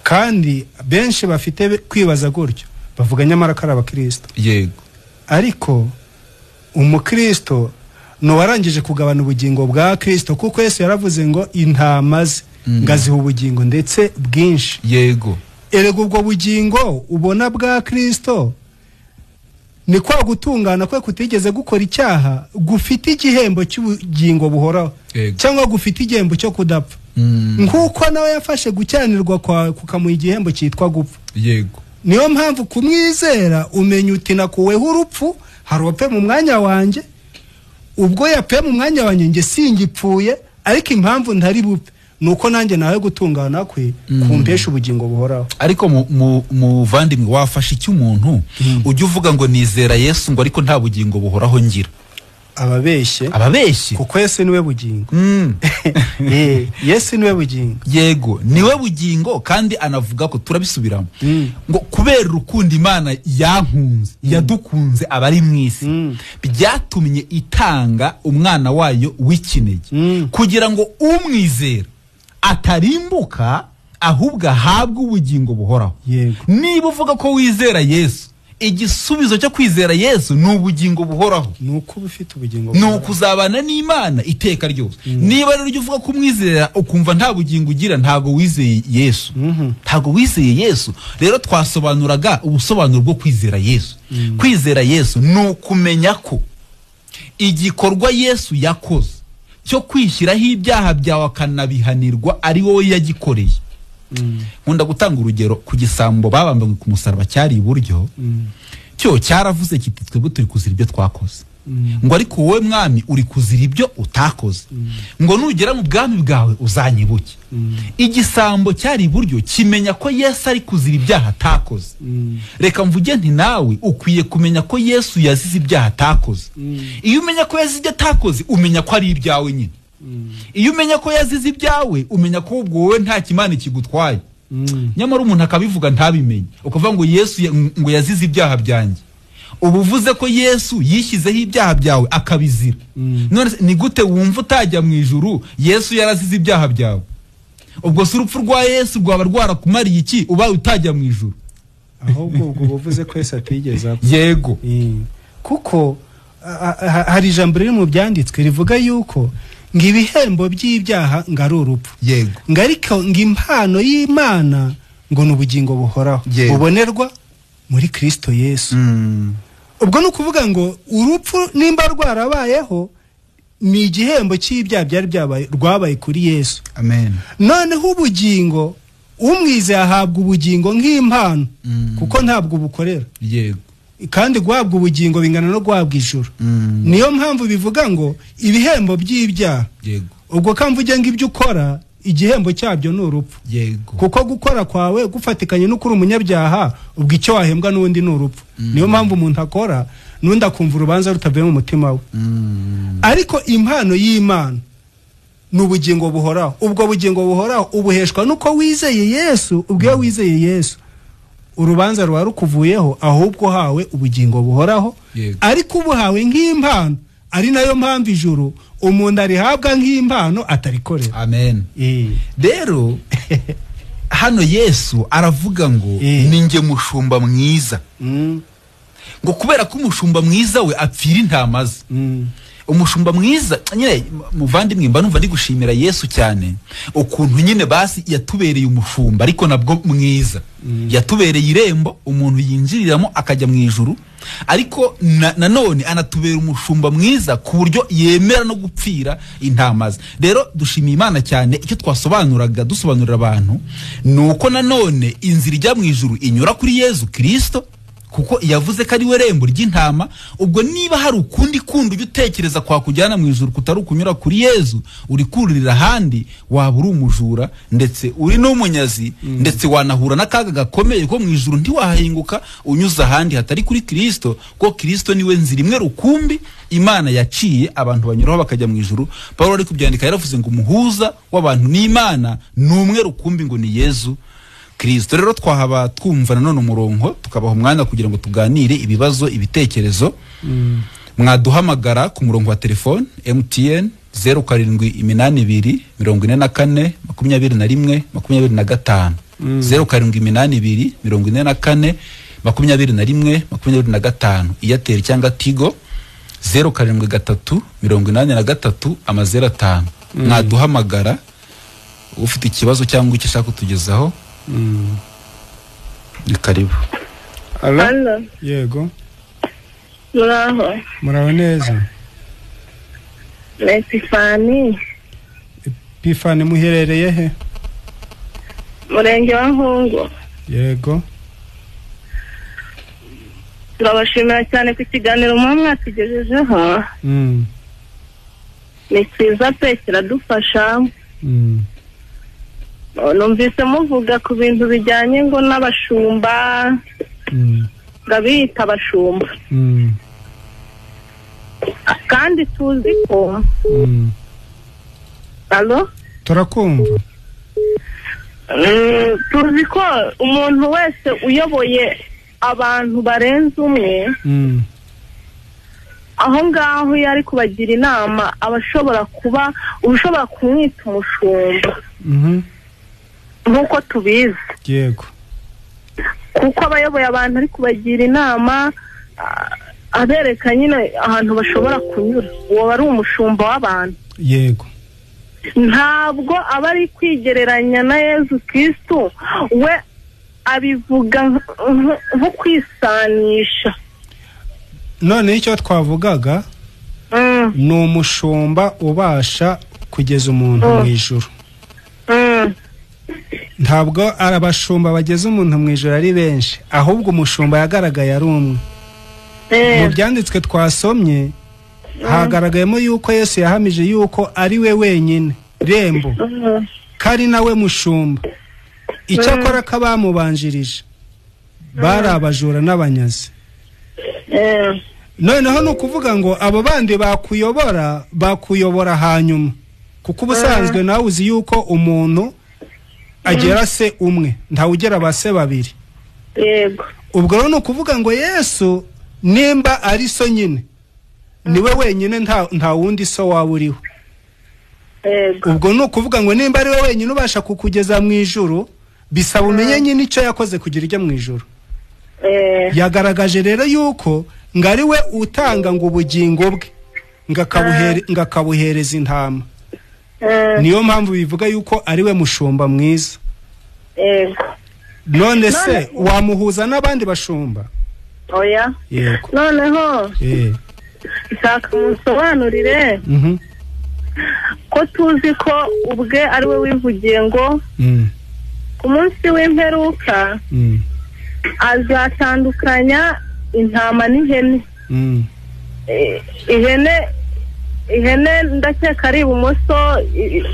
Kandi benshi bafite kwibaza gutyo, bavuga nyamara ko ari abakristo. Yego. Ariko umukristo ni uwarangije kugabana ubugingo bwa Kristo, kuko Yesu yaravuze ngo intama ze ngaziha ubugingo ndetse bwinshi. Yego. Erega ubwo bugingo ubona bwa Kristo ni kwa gutungana kwe kutigeze gukora icyaha, gufite igihembo cy'ubugingo buhoraho, cyangwa gufite igihembo cyo kudapfa. Nkuko nawe yafashe gucyanirwa kwa kukamuha igihembo cyitwa gupfa. Yego. Niyo mpamvu kumwizera umenya uti nakuweho urupfu, hari uwapfe mu mwanya wanjye, ubwo yapfe mu mwanya wanjye nge singipfuye, ariko impamvu ntari bupfe nuko nanjye nawe gutungana kwe kumpesha ubugingo buhoraho. Ariko muvandimwe wafashe iki umuntu ujya uvuga ngo nizera Yesu ngo ariko nta bugingo buhoraho ngira? Ababeshye. Ababeshye. Kuko Yesu niwe bugingo. Yesu niwe bugingo. Yego, niwe bugingo, kandi anavuga ko turabisubiramo ngo kubera urukundo Imana yankunze, yadukunze abari mu isi, byatumye itanga umwana wayo w'ikinege kugira ngo umwizera atarimbuka ahubwo ahabwe ubugingo buhoraho. Niba uvuga ko wizera Yesu, igisubizo cyo kwizera Yesu ni ubugingo buhoraho. Nuko ufite ubugingo, nuko uzabana n'Imana iteka ryose. Niba rero ujya uvuga ko umwizera ukumva nta bugingo ugira, ntago wizeye Yesu. Ntago wizeye Yesu. Rero twasobanuraga ubusobanuro bwo kwizera Yesu. Kwizera Yesu ni ukumenya ko igikorwa Yesu yakoze cyo kwishyiraho ibyaha byawe akanabihanirwa ari wowe yagikoreye. Nkunda gutanga urugero ku gisambo babambwe ku musaraba cyari iburyo, cyo cyaravuze kiti twebwe turi kuzira ibyo twakoze, ngo ariko wowe mwami uri kuzira ibyo utakoze, ngo nugera mu bwami bwawe uzanyibuke. Igisambo cyari iburyo kimenya ko Yesu ari kuzira ibyaha atakoze. Reka mvuge nti nawe ukwiye kumenya ko Yesu yazize ibyaha atakoze. Iyo umenya ko yazize ibyo atakoze, umenya ko ari ibyawe nyine. Iyo umenya ko yazize ibyawe, umenya ko ubwo wowe nta kimana kigutwaye. Nyamara umuntu akabivuga ntabimenye, ukavuga ngo Yesu ngo yazize ibyaha byanjye, ubu uvuze ko Yesu yishyizeho ibyaha byawe akabizira. None ni gute wumva utajya mu ijuru Yesu yarazize ibyaha byawe? Ubwo se urupfu rwa Yesu rwaba rwarakumariye iki ubaye utajya mu ijuru? Ahubwo ubwo buvuze ko Yesu atigeze apfa. Yego. Kuko hari ijambo riri mu byanditswe rivuga yuko ngo ibihembo by'ibyaha ngo ari urupfu. Yego. Ngo ariko ngo impano y'Imana ngo ni ubugingo buhoraho bubonerwa muri Kristo Yesu. Ubwo ni ukuvuga ngo urupfu nimba rwarabayeho ni igihembo cy'ibyaha byari byabaye rwabaye kuri Yesu. Amen. Noneho ubugingo umwizeye ahabwa ubugingo nk'impano, kuko ntabwo bukorera. Yego. Kandi guhabwa ubugingo bingana no guhabwa ijuru. Niyo mpamvu bivuga ngo ibihembo by'ibyaha. Yego. Ubwo kamvuge ngo ibyo ukora Igihembo cyabyo ni urupfu. Yego. Kuko gukora kwawe gufatikanye no kuri umunyabyaha, ubwo icyo wahembwa n'undi ni urupfu. Niyo mpamvu umuntu akora n'undi akumva urubanza rutavuye mu mutima we. Ariko impano y'Imana ni ubugingo buhoraho. Ubwo bugingo buhoraho ubuheshwa nuko wizeye Yesu. Ubwo iyo wizeye Yesu, urubanza ruba rukuvuyeho, ahubwo hawe ubugingo buhoraho. Ariko ubuhawe nk'impano, ari nayo mpamvu ijuru umuntu arihabwa nk'impano atarikorera. Amen. Rero hano Yesu aravuga ngo ni njye mushumba mwiza. Ngo kubera ko umushumba mwiza we apfira intama ze. Umushumba mwiza nyine, muvandimwe, mba numva ndi gushimira Yesu cyane ukuntu nyine basi yatubereye umushumba, ariko nabwo mwiza. Yatubereye irembo umuntu yinjiriramo akajya mu ijuru, ariko nanone anatubera umushumba mwiza ku buryo yemera no gupfira intama ze. Rero dushimiye Imana cyane. Icyo twasobanuraga dusobanurira abantu ni uko nanone inzira ijya mu ijuru inyura kuri Yesu Kristo, kuko yavuze ko ari we rembo ry'intama. Ubwo niba hari ukundi kundi ujya utekereza kwakujyana mu ijuru kutari ukunyura kuri Yezu, uri kuririra ahandi, waba uri umujura ndetse uri n'umunyazi, ndetse wanahura n'akaga gakomeye ko mu ijuru ntiwahinguka unyuze ahandi hatari kuri Kristo, kuko Kristo niwe nzira imwe rukumbi Imana yaciye abantu banyuraho bakajya mu ijuru. Paulo ari kubyandika yaravuze ngo umuhuza w'abantu n'Imana ni umwe rukumbi, ngo ni Yezu Kristo. Rero twahaba twumva nanone umurongo, tukabaha umwanya kugira ngo tuganire ibibazo, ibitekerezo. Mwaduhamagara ku murongo wa telefone MTN 0782 44 21 25, 0782 44 21 25, Airtel cyangwa Tigo 073 83 05. Mwaduhamagara ufite ikibazo cyangwa icyo ashaka kutugezaho. Ni karibu. Allo. Yego. Muraho. Muraho neza. Epifani. Epifani, muherereye he? Murenge wa Nkungu. Yego. Turabashimira cyane ku kiganiro muba mwatugejejeho. Ni cyiza pe, kiradufasha. Numvise muvuga ku bintu bijyanye ngo n'abashumba, ngo abita abashumba. Kandi tuzi ko Allo? Turakumva. Tuzi ko umuntu wese uyoboye abantu barenze umwe, aho ngaho iyo ari kubagira inama aba ashobora kuba ushobora kumwita umushumba. Nkuko tubizi. Yego. Kuko abayoboye abantu ari kubagira inama, abereka nyine ahantu bashobora kunyura, uwo ari umushumba w'abantu. Yego. Ntabwo aba ari kwigereranya na Yesu Kristo, we abivuga nko kwisanisha. None icyo twavugaga ni umushumba ubasha kugeza umuntu mu ijuru. Ntabwo ari abashumba bageze umuntu mu ijuru ari benshi, ahubwo umushumba yagaragaye ari umwe. Mu byanditswe twasomye hagaragayemo yuko Yesu yahamije yuko ari we wenyine rembo, kari nawe mushumba. Icyakora ko abamubanjirije bari abajura n'abanyazi. Noneho ni ukuvuga ngo abo bandi bakuyobora hanyuma, kuko ubusanzwe nawe uzi yuko umuntu agera se umwe, ntawugera ba se babiri. Yego. Ubwo rero ni ukuvuga ngo Yesu nimba ari so nyine, niwe wenyine, nta wundi so waba uriho. Yego. Ubwo ni ukuvuga ngo nimba ari we wenyine ubasha kukugeza mu ijuru, bisaba umenye nyine icyo yakoze kugira ijya mu ijuru. Yagaragaje rero yuko ngo ari we utanga ngo ubugingo bwe ngakabuhereza intama. Niyo mpamvu bivuga yuko ari we mushumba mwiza. Yego. None se wamuhuza n'abandi bashumba? Oya. Yego. Noneho nshaka musobanurire ko tuzi ko ubwe ari we wivugiye ngo ku munsi w'imperuka azatandukanya intama n'ihene. Ihene Ihene ndakeka ari ibumoso,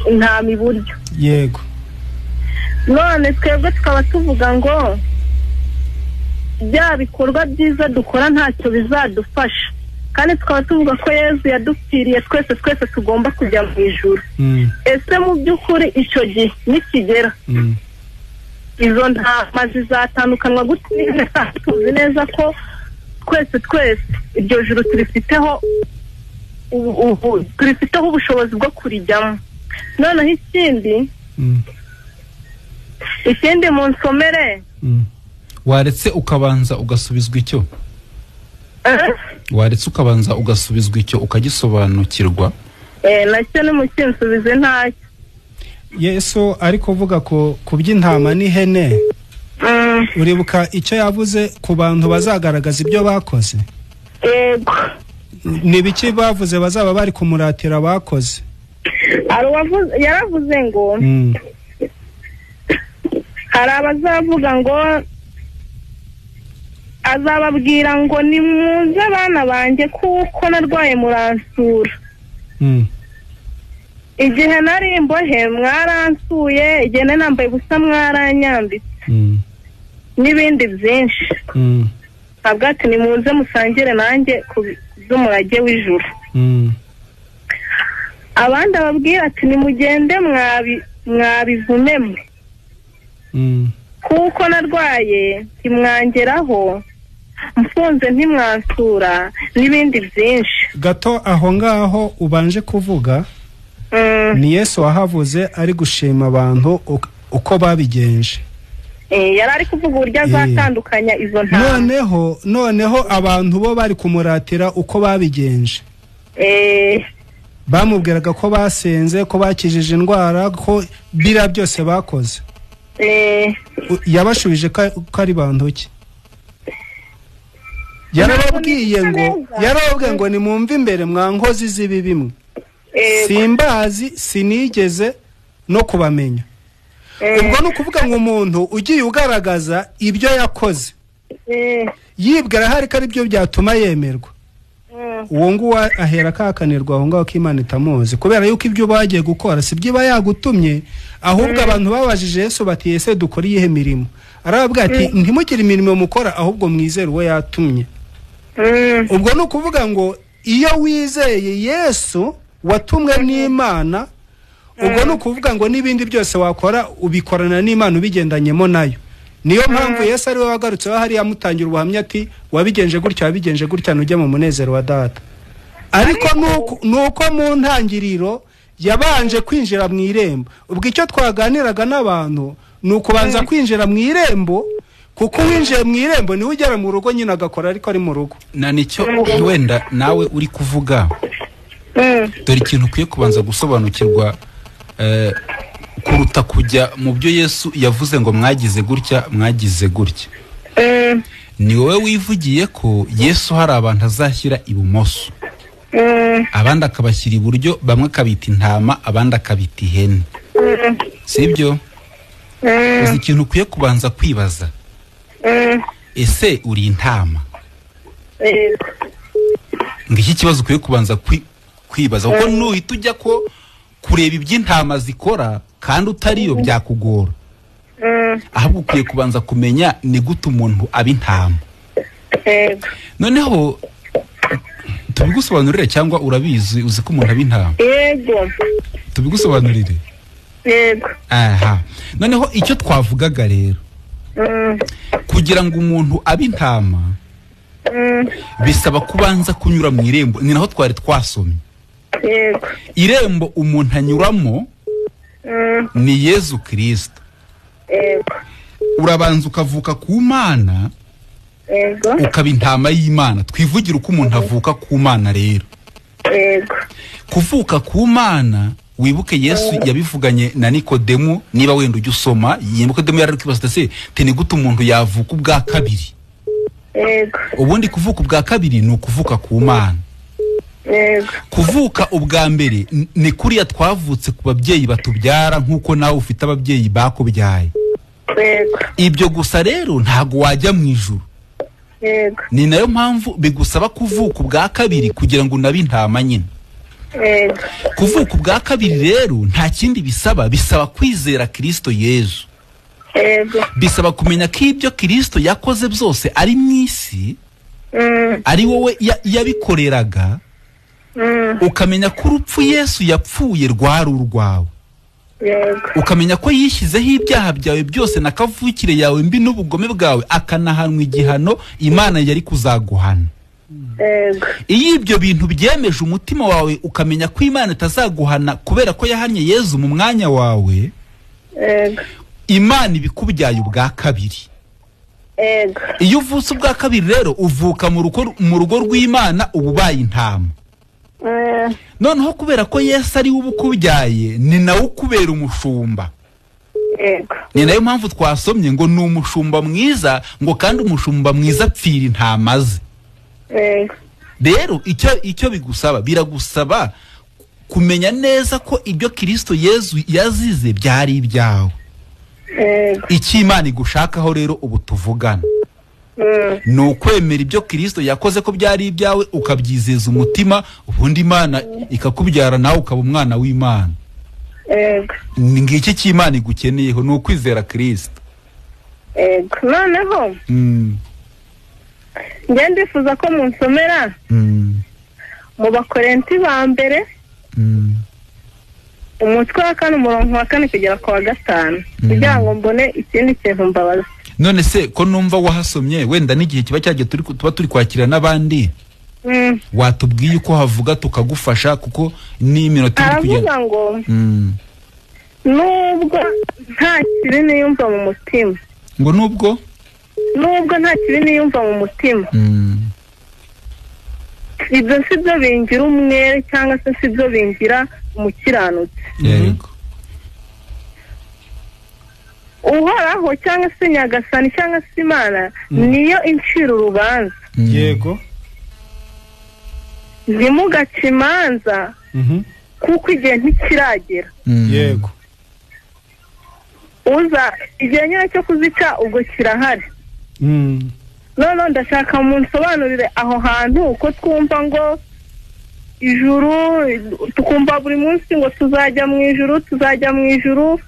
intama iburyo. Yego. None twebwe tukaba tuvuga ngo bya bikorwa byiza dukora ntacyo bizadufasha, kandi tukaba tuvuga ko Yezu yadupfiriye twese twese tugomba kujya mu ijuru. Ese mu by'ukuri icyo gihe nikigera izo ntama zizatandukanywa gute? Tuzi neza ko twese twese iryo juru turifiteho ubushobozi bwo kurijyamo. Noneho ikindi munsomere. Waretse ukabanza ugasubizwa icyo? Waretse ukabanza ugasubizwa icyo ukagisobanukirwa? Nacyo nimukinsubize ntacyo. Yesu ari kuvuga ko ku by'intama n'ihene. Uribuka icyo yavuze ku bantu bazagaragaza ibyo bakoze? Yego. Ni biki bavuze bazaba bari kumuratira bakoze? Yaravuze ngo hari abazavuga ngo azababwira ngo nimuze abana banjye kuko narwaye muransura. Igihe nari imbohe mwaransuye, igihe nari nambaye ubusa mwaranyambitse, n'ibindi byinshi. Avuga ati nimuze musangire nanjye ku by'umurage w'ijuru. Abandi ababwira ati nimugende mwabivume mwe, kuko narwaye ntimwangeraho, mfunze ntimwansura, n'ibindi byinshi. Gato aho ngaho ubanje kuvuga ni Yesu wahavuze ari gushima abantu uko babigenje. Yari ari kuvuga uburyo azatandukanya izo ntama. Noneho abantu bo bari kumuratira uko babigenje. Bamubwiraga ko basenze, ko bakijije indwara, ko bira byose bakoze. Yabashubije ko ari bantu ki? Yarababwiye ngo nimumve imbere mwa nkozi z'ibibi mwe, simbazi sinigeze no kubamenya. Ubwo ni ukuvuga ngo umuntu ugiye ugaragaza ibyo yakoze yibwira hari ko ari byo byatuma yemerwa, uwo nguwo ahera akahakanirwa aho ngaho ko Imana itamuzi, kubera yuko ibyo bagiye gukora si byo iba yagutumye. Ahubwo abantu babajije Yesu bati ese dukora iyihe mirimo? Arababwira ati ntimugire imirimo mukora, ahubwo mwizere uwo yatumye. Ubwo ni ukuvuga ngo iyo wizeye Yesu watumwe n'Imana, ubwo ni ukuvuga ngo n'ibindi byose wakora ubikorana n'Imana ubigendanyemo nayo. Niyo mpamvu Yesu ari we wagarutseho hariya amutangira ubuhamya ati wabigenje gutya, wabigenje gutya, nujya mu munezero wa data. Ariko nuko mu ntangiriro yabanje kwinjira mu irembo. Ubwo icyo twaganiraga n'abantu ni ukubanza kwinjira mu irembo, kuko winjiye mu irembo niwe ugera mu rugo nyine agakora ariko ari mu rugo. Na nicyo wenda nawe uri kuvuga, dore ikintu ukwiye kubanza gusobanukirwa kuruta kujya mu byo Yesu yavuze ngo mwagize gutya, mwagize gutya. Ni wowe wivugiye ko Yesu hari abantu azashyira ibumoso, abandi akabashyira iburyo, bamwe akabita intama, abandi akabita ihene. Sibyo? Uzi ikintu ukwiye kubanza kwibaza, ese uri intama? Ngiki kibazo ukwiye kubanza kwibaza, kuko nuhita ujya ko kureba iby'intama zikora kandi utariyo byakugora. Ahubwo ukwiye kubanza kumenya ni gute umuntu aba intama. Noneho tubigusobanurire cyangwa urabizi, uzi ko umuntu aba intama? Yego. Tubigusobanurire? Yego. Aha. Noneho icyo twavugaga rero, kugira ngo umuntu abe intama bisaba kubanza kunyura mu irembo. Ni naho twari twasomye. Yego. Irembo umuntu anyuramo ni Yesu Kristo. Yego. Urabanza ukavuka ku Mana, Yego, ukaba intama y'Imana. Twivugira uko umuntu avuka ku Mana rero. Yego. Kuvuka ku Mana, wibuke Yesu yabivuganye na Nikodemu, niba wenda ujya usoma, Nikodemu yari kwibaza se ni gute umuntu yavuka ubwa kabiri? Yego. Ubundi kuvuka ubwa kabiri ni ukuvuka ku Mana. Yego. Kuvuka ubwa mbere ni kuriya twavutse ku babyeyi batubyara, nkuko nawe ufite ababyeyi bakubyaye. Yego. Ibyo gusa rero ntago wajya mu ijuru. Yego. Ni nayo mpamvu bigusaba kuvuka ubwa kabiri kugira ngo unabe intama nyine. Kuvuka ubwa kabiri rero nta kindi bisaba, bisaba kwizera Kristo Yezu. Bisaba kumenya ko ibyo Kristo yakoze byose ari mu isi, ari wowe yabikoreraga, ukamenya ko urupfu Yesu yapfuye rwari urwawe, ukamenya ko yishyizeho ibyaha byawe byose na kavukire yawe mbi n'ubugome bwawe, akanahanwa igihano Imana yari kuzaguhana. Iyo ibyo bintu byemeje umutima wawe, ukamenya ko Imana itazaguhana kubera ko yahannye Yezu mu mwanya wawe, Imana ibikubyaye ubwa kabiri. Iyo uvutse ubwa kabiri rero uvuka mu rugo rw'Imana, uba ubaye intama. Noneho kubera ko Yesu ari we ubukubyaye, ni nawe ukubera umushumba. Ni nayo mpamvu twasomye ngo ni umushumba mwiza, ngo kandi umushumba mwiza apfira intama ze. Rero icyo bigusaba, biragusaba kumenya neza ko ibyo Kristo Yezu yazize byari ibyawe. Icyo Imana igushakaho rero ubu tuvugana ni ukwemera ibyo Kristo yakoze ko byari ibyawe, ukabyizeza umutima, ubundi Imana ikakubyara nawe ukaba umwana w'Imana. Ni ngiki cy'Imana igukeneyeho, ni ukwizera Kristo. Noneho njye ndifuza ko munsomera mu Bakorenti ba mbere umutwe wa 4 umurongo wa 4 kugera ku wa 5, kugira ngo mbone ikindi kintu mbabaza. None se ko numva wahasomye, wenda n'igihe kiba cyagiye tuba turi kwakira n'abandi, watubwiye uko havuga tukagufasha, kuko ni iminota iri kugenda. Aravuga ngo nubwo nta kibi niyumva mu mutima, ngo nubwo nta kibi niyumva mu mutima, ibyo si byo bingira umwere cyangwa se si byo bingira umukiranutsi. Yego. Uhoraho cyangwa se Nyagasani cyangwa se Imana niyo incira urubanza. Yego. Ntimugace imanza kuko igihe ntikiragera. Yego. Uza igihe nyine cyo kuzica ubwo kirahari. None ndashaka munsobanurire aho hantu, uko twumva ngo ijuru, tukumva buri munsi ngo tuzajya mu ijuru, tuzajya mu ijuru,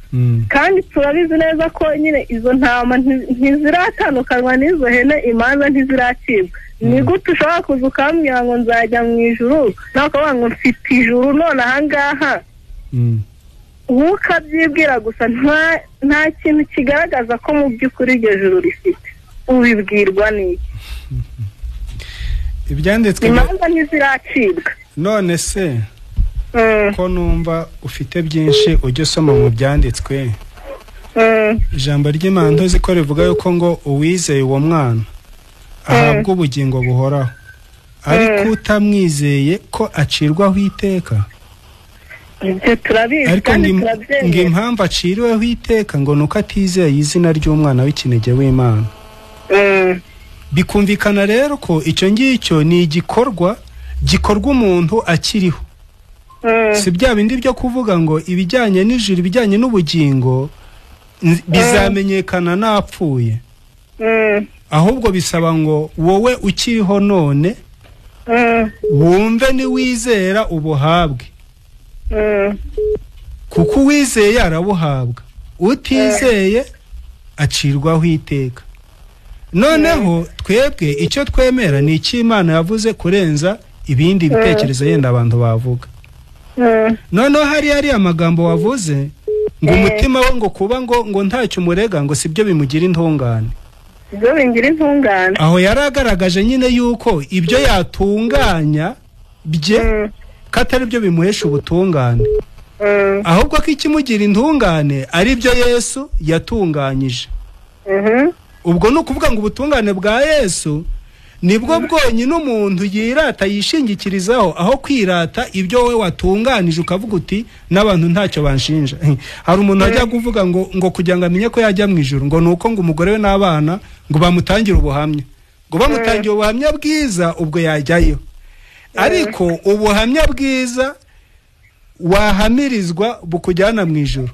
kandi turabizi neza ko nyine izo ntama ntiziratandukanywa n'izo hene, imanza ntiziracibwa. Ni gute ushobora kuza ukambwira ngo nzajya mu ijuru, nawe ukavuga ngo mfite ijuru none aha ngaha? Wowe ukabyibwira gusa, nta kintu kigaragaza ko mu by'ukuri iryo juru rifite. Ubibwirwa n'iki? Ibyanditswe imanza ntiziracibwa. None se ko numva ufite byinshi ujya usoma mu byanditswe, ijambo ry'Imana ntuzi ko rivuga yuko ngo uwizeye uwo mwana ahabwa ubugingo buhoraho, ariko utamwizeye ko acirwaho iteka. Ibyo turabizi ariko kandi ngo turabyemera. Impamvu aciriweho iteka ngo nuko atizeye izina ry'umwana w'ikinege w'Imana. Bikumvikana rero ko icyo ngicyo ni igikorwa gikorwa umuntu akiriho. Si bya bindi byo kuvuga ngo ibijyanye n'ijuru, ibijyanye n'ubugingo bizamenyekana napfuye. Ahubwo bisaba ngo wowe ukiriho none wumve niwizera ubuhabwe, kuko uwizeye arabuhabwa, utizeye acirwaho iteka. Noneho twebwe icyo twemera ni icyo Imana yavuze kurenza ibindi bitekerezo yenda abantu bavuga. Noneho hari amagambo wavuze ngo umutima we ngo kuba ngo ntacyo umurega ngo sibyo bimugira intungane. Ibyo bingira intungane. Aho yaragaragaje nyine yuko ibyo yatunganya bye katari byo bimuhesha ubutungane, ahubwo ko ikimugira intungane ari byo Yesu yatunganyije. Ubwo ni ukuvuga ngo ubutungane bwa Yesu nibwo bwonyine umuntu yirata yishingikirizaho, aho kwirata ibyo wowe watunganije ukavuga uti n'abantu ntacyo banshinja. Hari umuntu ajya kuvuga ngo kugira ngo amenye ko yajya mu ijuru ngo nuko ngo umugore we n'abana ngo bamutangire ubuhamya, ngo bamutangiye ubuhamya bwiza ubwo yajyayo. Ariko ubuhamya bwiza wahamirizwa bukujyana mu ijuru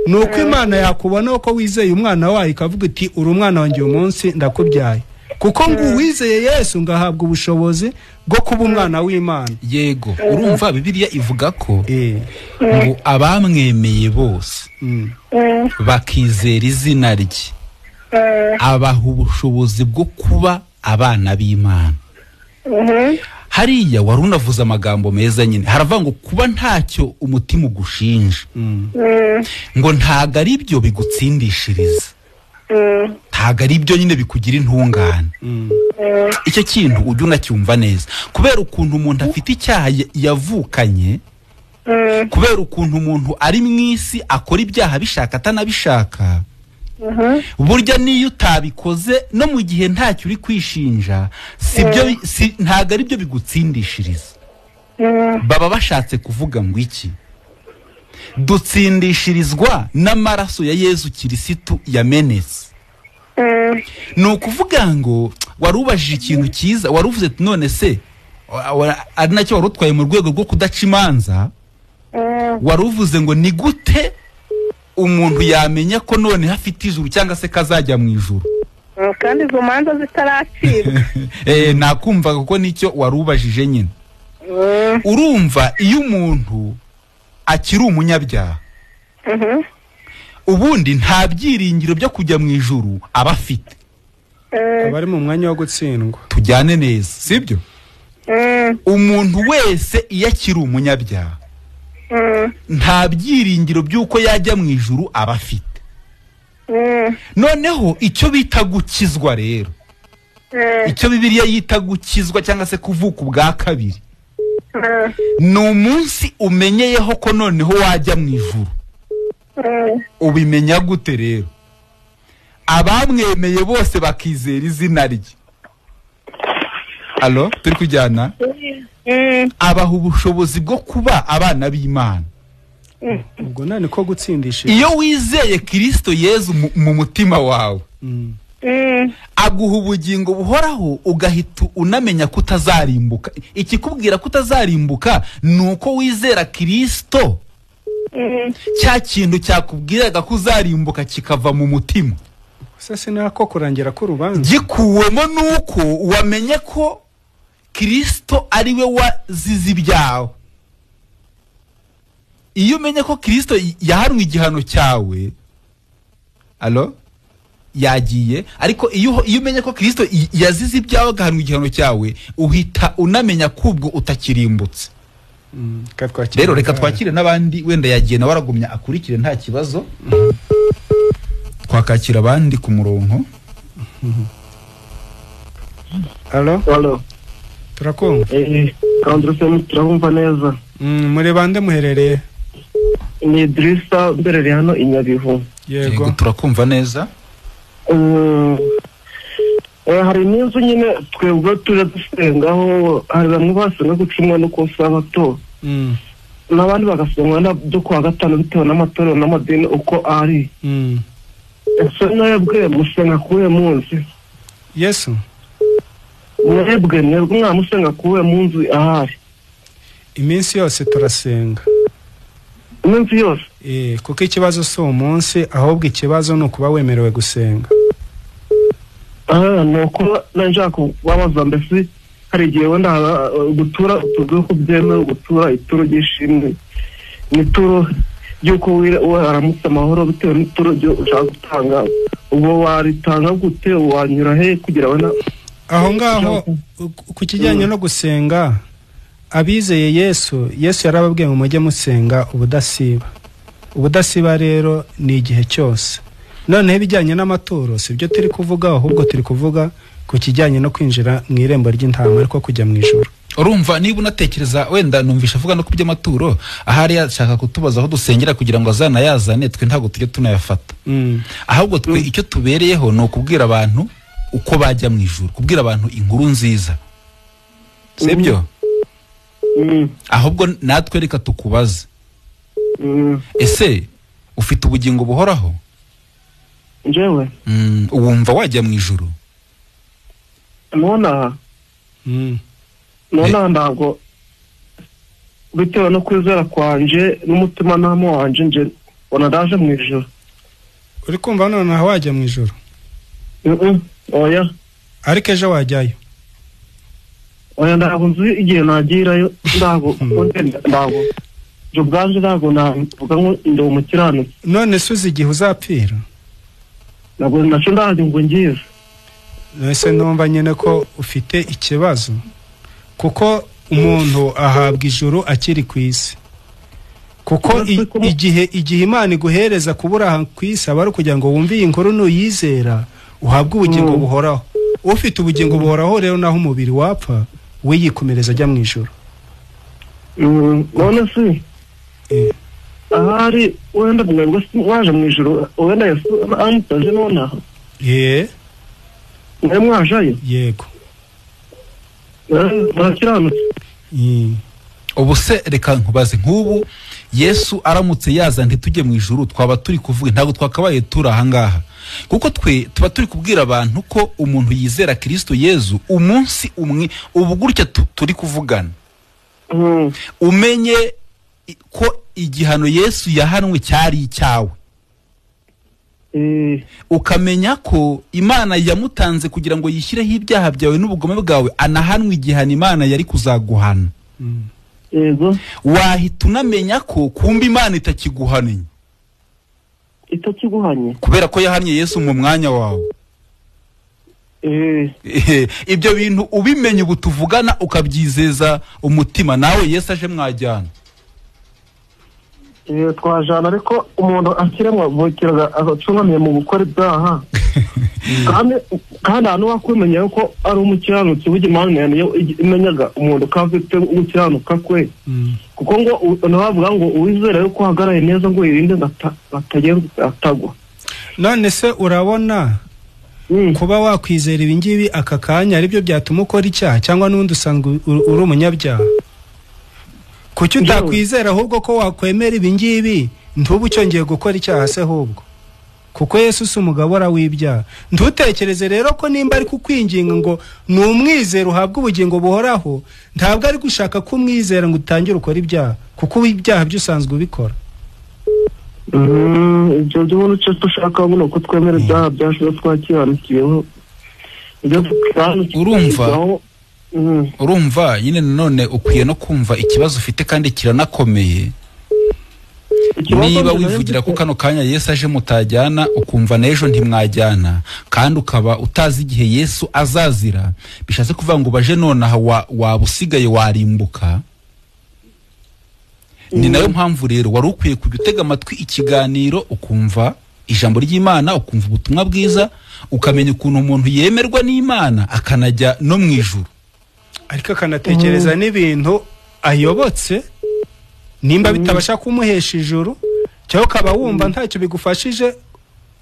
nuko Imana yakubona ko wizeye umwana wayo ikavuga iti uri umwana wanjye uyu munsi ndakubyaye. Kuko ngo uwizeye Yesu ngahabwa ubushobozi bwo kuba umwana w'Imana. Yego, urumva Bibiliya ivuga ko ngo abamwemeye bose bakizera izina rye abaha ubushobozi bwo kuba abana b'Imana. Hariya wari unavuze amagambo meza nyine, haravuga ngo kuba ntacyo umutima ugushinja ngo ntago ari byo bigutsindishiriza, ntago ari byo nyine bikugira intungane. Icyo kintu ujye unacyumva neza, kubera ukuntu umuntu afite icyaha yavukanye, kubera ukuntu umuntu ari mu isi akora ibyaha bishaka atanabishaka, burya niyo utabikoze no mu gihe ntacyo uri kwishinja, sibyo, ntago ari byo bigutsindishiriza. Baba bashatse kuvuga ngo iki? Dutsindishirizwa n'amaraso ya Yezu Kirisitu yamenetse. Ni ukuvuga ngo warubajije ikintu cyiza, waruvuze none se ari nacyo warutwaye mu rwego rwo kudaca imanza, waruvuze ngo ni gute umuntu yamenya ko none hafite ijuru cyangwa se kazajya mu ijuru kandi izo manza zitaracibwa? Nakumva kuko nicyo warubajije nyine. Urumva iyo umuntu akiri umunyabyaha, ubundi nta byiringiro byo kujya mu ijuru aba afite, aba ari mu mwanya wo gutsindwa. Tujyane neza, sibyo? Umuntu wese iyo akiri umunyabyaha nta byiringiro by'uko yajya mu ijuru aba afite. Noneho icyo bita gukizwa rero, icyo Bibiliya yita gukizwa cyangwa se kuvuka ubwa kabiri, ni umunsi umenyeyeho ko noneho wajya mu ijuru. Ubimenya gute rero? Abamwemeye bose bakizera izina rye. Allo, turi kujyana? Abaha ubushobozi bwo kuba abana b'Imana. Ubwo nani ko gutsindisha? Iyo wizeye Kristo Yezu mu mutima wawe, aguha ubugingo buhoraho, ugahita unamenya ko utazarimbuka. Ikikubwira ko utazarimbuka nuko wizera Kristo, cya kintu cyakubwiraga ko uzarimbuka kikava mu mutima. Sasa nako kurangira ko urubanza gikuwemo nuko wamenye ko Kristo ari we wazize ibyawe. Iyo umenye ko Kristo yahanwe igihano cyawe, allo, yagiye, ariko iyo umenye ko Kristo yazize ibyawe agahanwa igihano cyawe, uhita unamenya kubwo utakirimbutse. Rero reka twakire n'abandi, wenda yagiye nawe aragumya akurikire nta kibazo. Twakakira abandi ku murongo. Allo? Allo. Turakumva. Andrese, turabumva neza. Muri bande muherereye? Ni Idrissa mberere hano i Nyabihu. Yego, turakumva neza. Hari n'inzu nyine twebwe tuje dusengaho, hari bamwe basenga ku cyumweru no ku sabato, n'abandi bagasenga nabyo kuwa gatanu bitewe n'amatorero n'amadini uko ari. Ese mwebwe musenga kuwe munsi? Yesu mwebwe mwamusenga kuwe munsi ahari? Iminsi yose turasenga. Iminsi yose? Kuko ikibazo si umunsi, ahubwo ikibazo ni ukuba wemerewe gusenga. Nuko nashaka kubabaza, mbese hari igihe wenda gutura utuzi ko byemewe gutura ituro ry'ishimwe n'ituro ry'uko waramutse amahoro, bitewe n'ituro ushaka gutanga, ubwo waritanga gute, wanyura he kugira wenda aho ngaho? Ku kijyanye no gusenga, abizeye Yesu, Yesu yarababwiye ngo mujye musenga ubudasiba. Ubudasiba rero ni igihe cyose. Noneho ibijyanye n'amaturo si byo turi kuvuga, ahubwo turi kuvuga ku kijyanye no kwinjira mu irembo ry'intama, ariko kujya mu ijuru. Urumva niba unatekereza wenda numvisha avuga no ku by'amaturo, ahari yashaka kutubaza aho dusengera kugira ngo azanayazane, twe ntabwo tujye tunayafata. Ahubwo twe icyo tubereyeho ni ukubwira abantu uko bajya mu ijuru, kubwira abantu inkuru nziza, sibyo? Ahubwo natwe reka tukubaze, ese ufite ubugingo buhoraho? Njyewe wumva wajya mu ijuru? Nonaha ntabwo, bitewe no kwizera kwanje n'umutimanama wanje, nje mbona ndaje mu ijuru. Uri kumva nonaha wajya mu ijuru? Oya. Ariko ejo wajyayo? Oya, ntabwo nzi igihe nagirayo, ntabwo ibyo ubwanje ntabwo navuga ngo ndi umukiranutsi. None se uzi igihe uzapfira? Ntabwo nacyo ndazi ngo ngize. None numva nyine ko ufite ikibazo, kuko umuntu ahabwa ijuru akiri ku isi. Kuko igihe Imana iguhereza kubura aha ku isi aba ari ukugira ngo wumve iyi nkuru, nuyizera uhabwe ubugingo buhoraho. Ufite ubugingo buhoraho rero naho umubiri wapfa we yikomereza ajya mu ijuru. None se ahari wenda mwebwe waje mu ijuru, wenda Yesu amutaje nonaha? Mwe mwajayo? Yego. Murakiranutse? Ubu se reka nkubaze, nk'ubu Yesu aramutse yaza ntitujye mu ijuru, twaba turi kuvuga ntabwo twakabaye turi aha ngaha, kuko twe tuba turi kubwira abantu ko umuntu yizera Kristo Yezu umunsi umwe ubu gutya turi kuvugana, umenye ko igihano Yesu yahanwe cyari icyawe, ukamenya ko Imana yamutanze kugira ngo yishyireho ibyaha byawe n'ubugome bwawe, anahanwe igihano Imana yari kuzaguhana. Yego. Wahita unamenya ko kumba Imana itakiguhanye. Itakiguhanye kubera ko yahannye Yesu mu mwanya wawe. Ibyo bintu ubimenye ubu tuvugana ukabyizeza umutima, nawe Yesu aje mwajyana. Twajana, ariko umuntu akiremwa vukiraga acungamiye mu gukora ibyaha. Kandi ahantu wakwimenya ko ari umukiranutsi, burya Imana niyo imenyaga umuntu ko afite gukiranuka kwe. Kuko ngo nabavuga ngo uwizera yuko uhagaraye neza ngo yirinde atagwa. None se urabona kuba wakwizera ibi ngibi aka kanya aribyo byatuma ukora icyaha, cyangwa n'undi usanzwe uri umunyabyaha? Kuki utakwizera ahubwo ko wakwemera ibi ngibi ntubu cyongeye gukora icyaha se ahubwo? Kuko Yesu si umugabura w'ibyaha. Ntutekereze rero ko nimba ari kukwinginga ngo numwizera uhabwe ubugingo buhoraho, ntabwo ari gushaka ko umwizera ngo utangire ukora ibyaha, kuko ibyaha byo usanzwe ubikora. Ibyo by'umuntu cyo dushaka ngo uko twemera ibyaha byacu twakiranukiyeho. Urumva nyine none ukwiye no kumva ikibazo ufite kandi kiranakomeye. Niba wivugira ko kano kanya Yesu aje mutajyana, ukumva n'ejo ntimwajyana, kandi ukaba utazi igihe Yesu azazira, bishatse kuvuga ngo baje nonaha waba usigaye warimbuka. Ni nayo mpamvu rero wari ukwiye kujya utega amatwi ikiganiro, ukumva ijambo ry'Imana, ukumva ubutumwa bwiza, ukamenya ukuntu umuntu yemerwa n'Imana akanajya no mu ijuru, ariko akanatekereza n'ibintu ayobotse nimba bitabasha kumuhesha ijuru, cyangwa ukaba wumva ntacyo bigufashije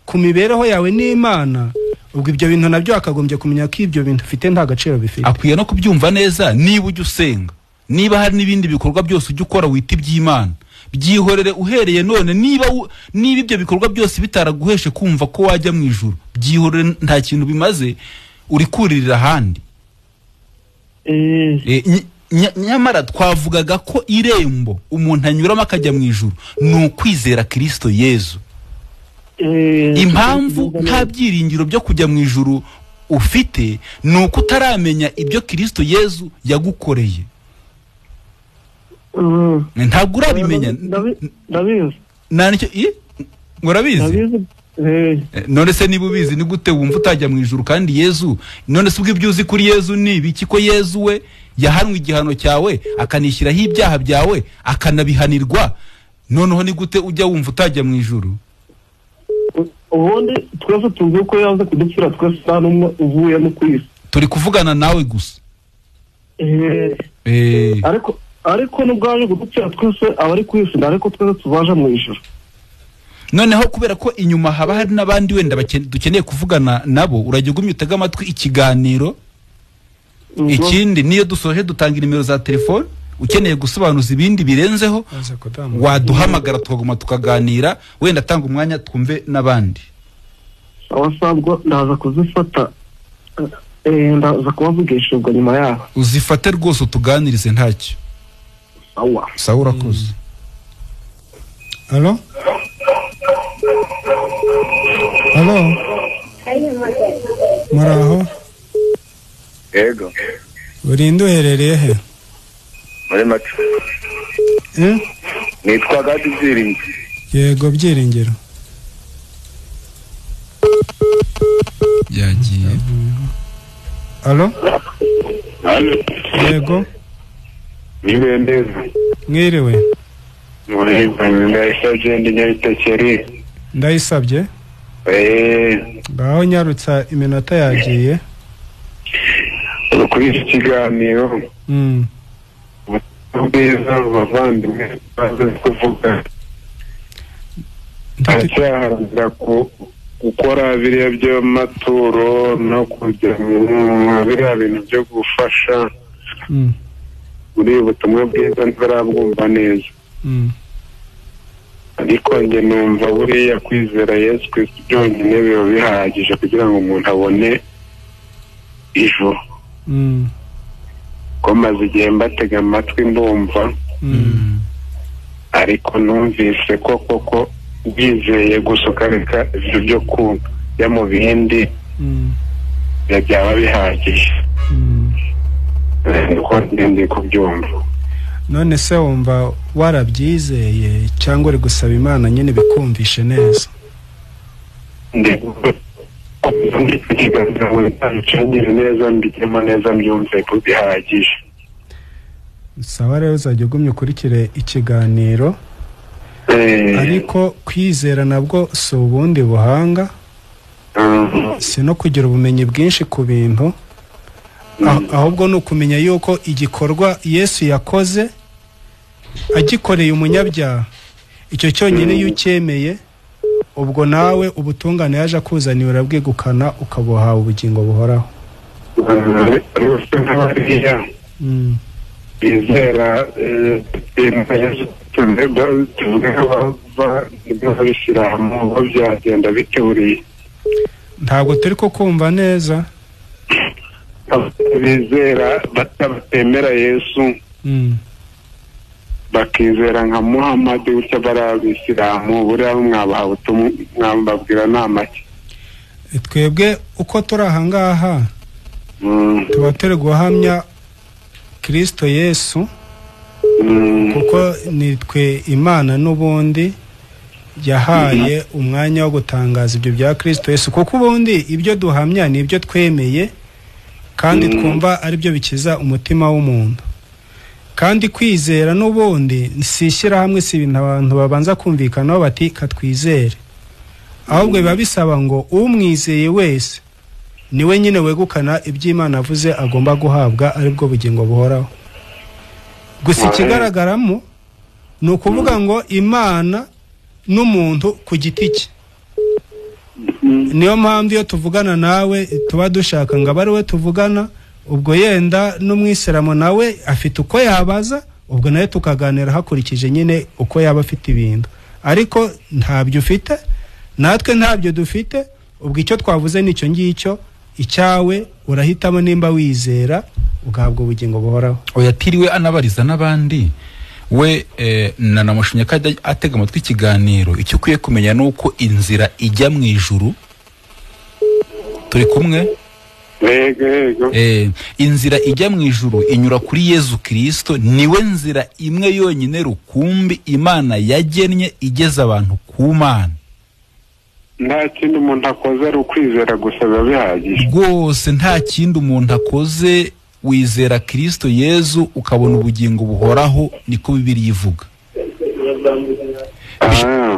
ku mibereho yawe n'Imana, ubwo ibyo bintu nabyo akagombye kumenya ko ibyo bintu ufite nta gaciro bifite. Akwiye no kubyumva neza. Niba ujya usenga, niba hari n'ibindi bikorwa byose ujya ukora wita iby'Imana, byihorere uhereye none. Niba ibyo bikorwa byose bitaraguheshe kumva ko wajya mu ijuru, byihorere, nta kintu bimaze, uri kuririra ahandi. Nyamara twavugaga ko irembo umuntu anyuramo akajya mu ijuru ni ukwizera Kristo Yezu. Impamvu nta byiringiro byo kujya mu ijuru ufite ni uko utaramenya ibyo Kristo Yezu yagukoreye. Ntabwo urabimenya. Ndabizi. Urabizi? None se niba ubizi ni gute wumva utajya mu ijuru kandi Yezu? None se ubwo ibyo uzi kuri Yezu ni ibiki, ko Yezu we yahanwe igihano cyawe, akanishyiraho ibyaha byawe, akanabihanirwa? Noneho ni gute ujya wumva utajya mu ijuru? Ubundi twese tuzi ko yaza kudupfira twese, nta n'umwe uvuye no ku isi. Turi kuvugana nawe gusa. Ariko nubwo yaje kudupfira twese abari ku isi, ariko twese tuzaja mu ijuru. Noneho kubera ko inyuma haba hari n'abandi wenda dukeneye kuvugana nabo, urajya ugumya utega amatwi ikiganiro. Ikindi niyo dusoje dutanga nimero za telefone, ukeneye gusobanuza ibindi birenzeho waduhamagara tukaguma tukaganira, wenda tanga umwanya twumve n'abandi. Abasabwa ndaza kuzifata, ndaza kubavugisha ubwo nyuma yaho. Uzifate rwose utuganirize ntacyo. Sawa. Sawa, urakoze. Allo? Allo? Muraho? Yego. Urinde uherereye he? Muri Macu. Nitwa Gadi Byiringiro. Yego Byiringiro. Yagiye. Alo? Alo. Yego. Niwe neza. Mwiriwe. Ndayisabye ndi Nyabitekeri. Ndayisabye? Ngaho nyarutsa iminota yagiye. Kuri iki kiganiro ubwiza bavandimwe baze kuvuga aracyaharanira gukora biriya by'amaturo no kujya mu biriya bintu byo gufasha muri ubutumwa bwiza ntibarabwumva neza. Ariko njye numva buriya kwizera Yesu Kristo byonyine biba bihagije kugira ngo umuntu abone ijuru. Ko maze igihe mbatega amatwi mbumva, ariko numvise ko koko wizeye gusa ukareka ibyo byo kujya mu bindi byaba bihagije. Niko ndi kubyumva. None se wumva warabyizeye cyangwa uri gusaba Imana nyine bikumvishe neza? Neza mbigemo neza mbyumve ko bihagije. Sawa rero uzajya ugumya ukurikire ikiganiro. Ariko kwizera nabwo si ubundi buhanga, si no kugira ubumenyi bwinshi ku bintu, ahubwo ni ukumenya yuko igikorwa Yesu yakoze agikoreye umunyabyaha, icyo cyonyine iyo ucyemeye ubwo nawe ubutungane yaje akuzaniye urabwegukana ukabuhawe ubugingo buhoraho. Bizera byagenda biteuriye. Ntabwo turi ko kumva neza. Bizera batemera Yesu bakizera nka Muhammad utya barabisilamu buriya mwabaha ubutumwa mwababwira namake. Twebwe uko turi aha ngaha tuba turi guhamya Kristo Yesu, kuko nitwe Imana n'ubundi yahaye umwanya wo gutangaza ibyo bya Kristo Yesu, kuko ubundi ibyo duhamya ni ibyo twemeye kandi twumva ari byo bikiza umutima w'umuntu. Kandi kwizera n'ubundi si ishyirahamwe, si ibintu abantu babanza kumvikanaho bati katwizere, ahubwo biba bisaba ngo umwizeye wese niwe nyine wegukana iby'Imana avuze agomba guhabwa, aribwo bugingo buhoraho. Gusa ikigaragaramo ni ukuvuga ngo Imana n'umuntu ku giti cye. Niyo mpamvu iyo tuvugana nawe tuba dushaka ngo abe ari we tuvugana, ubwo yenda n'umwisiramu nawe afite uko yabaza, ubwo nawe tukaganira hakurikije nyine uko yaba afite ibintu. Ariko ntabyo ufite, natwe ntabyo dufite, ubwo icyo twavuze nicyo ngicyo. Icyawe urahitamo nimba wizera ugahabwa ubugingo buhoraho. Oya tiriwe anabariza n'abandi we nanamushimye ko atega amatwi ikiganiro. Icyo ukwiye kumenya ni uko inzira ijya mu ijuru, turi kumwe? Inzira ijya mu ijuru inyura kuri Yesu Kristo, niwe nzira imwe yonyine rukumbi Imana yagennye igeza abantu ku Mana. Nta kindi umuntu akoze ari ukwizera gusa biba bihagije. Rwose nta kindi umuntu akoze, wizera Kristo Yesu ukabona ubugingo buhoraho, niko Bibiliya ivuga.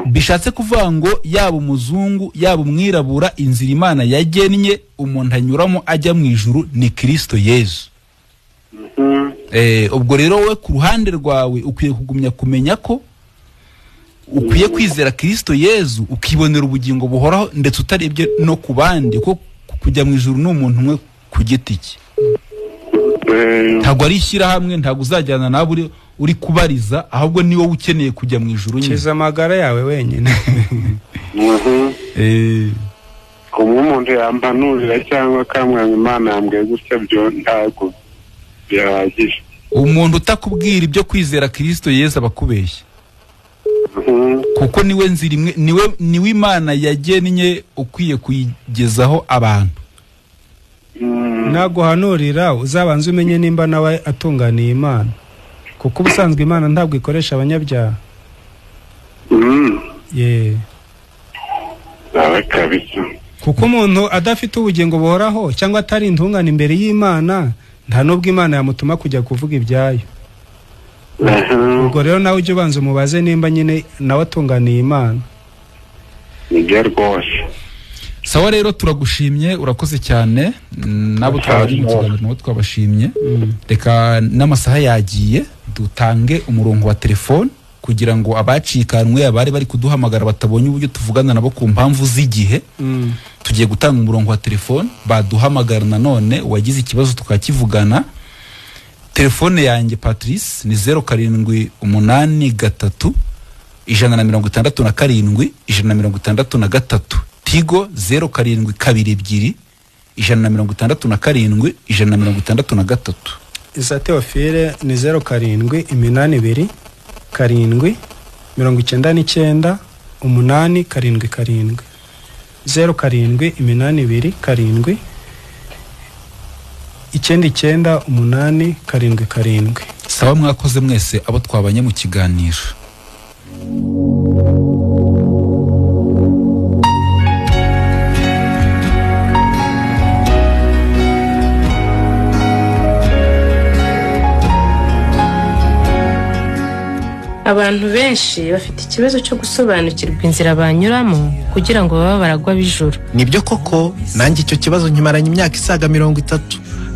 Bishatse kuvuga ngo yaba umuzungu yaba umwirabura, inzira Imana yagennye umuntu anyuramo ajya mu ijuru ni Kristo Yesu. Ubwo rero wowe ku ruhande rwawe ukwiye kugumya kumenya ko ukwiye kwizera Kristo Yesu ukibonera ubugingo buhoraho, ndetse utarebye no ku bandi, kuko kujya mu ijuru ni umuntu umwe ku giti cye. Ntabwo ari ishyirahamwe, ntabwo uzajyana nawe uri kubariza, ahubwo ni wowe ukeneye kujya mu ijuru nyine. Kiza amagara yawe wenyine. Kumwe umuntu yampanurira cyangwa akamwanga Imana yambwiye gutya, byo ntabwo bihagije. Umuntu utakubwira ibyo kwizera Kristo Yesu aba akubeshya. Kuko niwe nzira imwe, niwe Imana yagennye ukwiye kuyigezaho abantu. Naguhanurira uzabanze umenye nimba nawe atunganiye Imana, kuko ubusanzwe Imana ntabwo ikoresha abanyabyaha. Ye. Kuko umuntu adafite ubugingo buhoraho cyangwa atari intungane imbere y'Imana, nta nubwo Imana yamutuma kujya kuvuga ibyayo. Ubwo rero nawe ujye ubanza umubaze nimba nyine nawe atunganiye Imana. Nibyo rwose. Sawa rero turagushimye, urakoze cyane, nabo twabari mu kiganiro nabo twabashimye. Reka n'amasaha yagiye dutange umurongo wa telefone kugira ngo abacikanwe abari bari kuduhamagara batabonye uburyo tuvugana nabo ku mpamvu z'igihe. Tugiye gutanga umurongo wa telefone baduhamagara nanone uwagize ikibazo tukakivugana. Telefone yanjye Patrice ni 0783 167 163. Tigo 0722 167 163. Iza Theophile ni 0782 7 99 8 7 7 0782 7 99 8 7 7. Sawa, mwakoze mwese abo twabanye mu kiganiro. Abantu benshi bafite ikibazo cyo gusobanukirwa inzira banyuramo kugira ngo babe baragwa bijuru. Nibyo koko, nanjye icyo kibazo nkimaranye imyaka isaga 30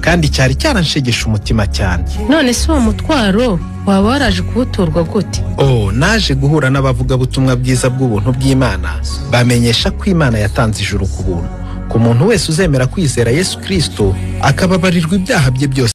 kandi cyari cyaranshegesha umutima cyane. None se uwo mutwaro waba waraje kuwuturwa gute? Oh, naje guhura n'abavugabutumwa bwiza bw'ubuntu bw'Imana bamenyesha ko Imana yatanze ijuru ku buntu ku muntu wese uzemera kwizera Yesu Kristo akababarirwa ibyaha bye byose.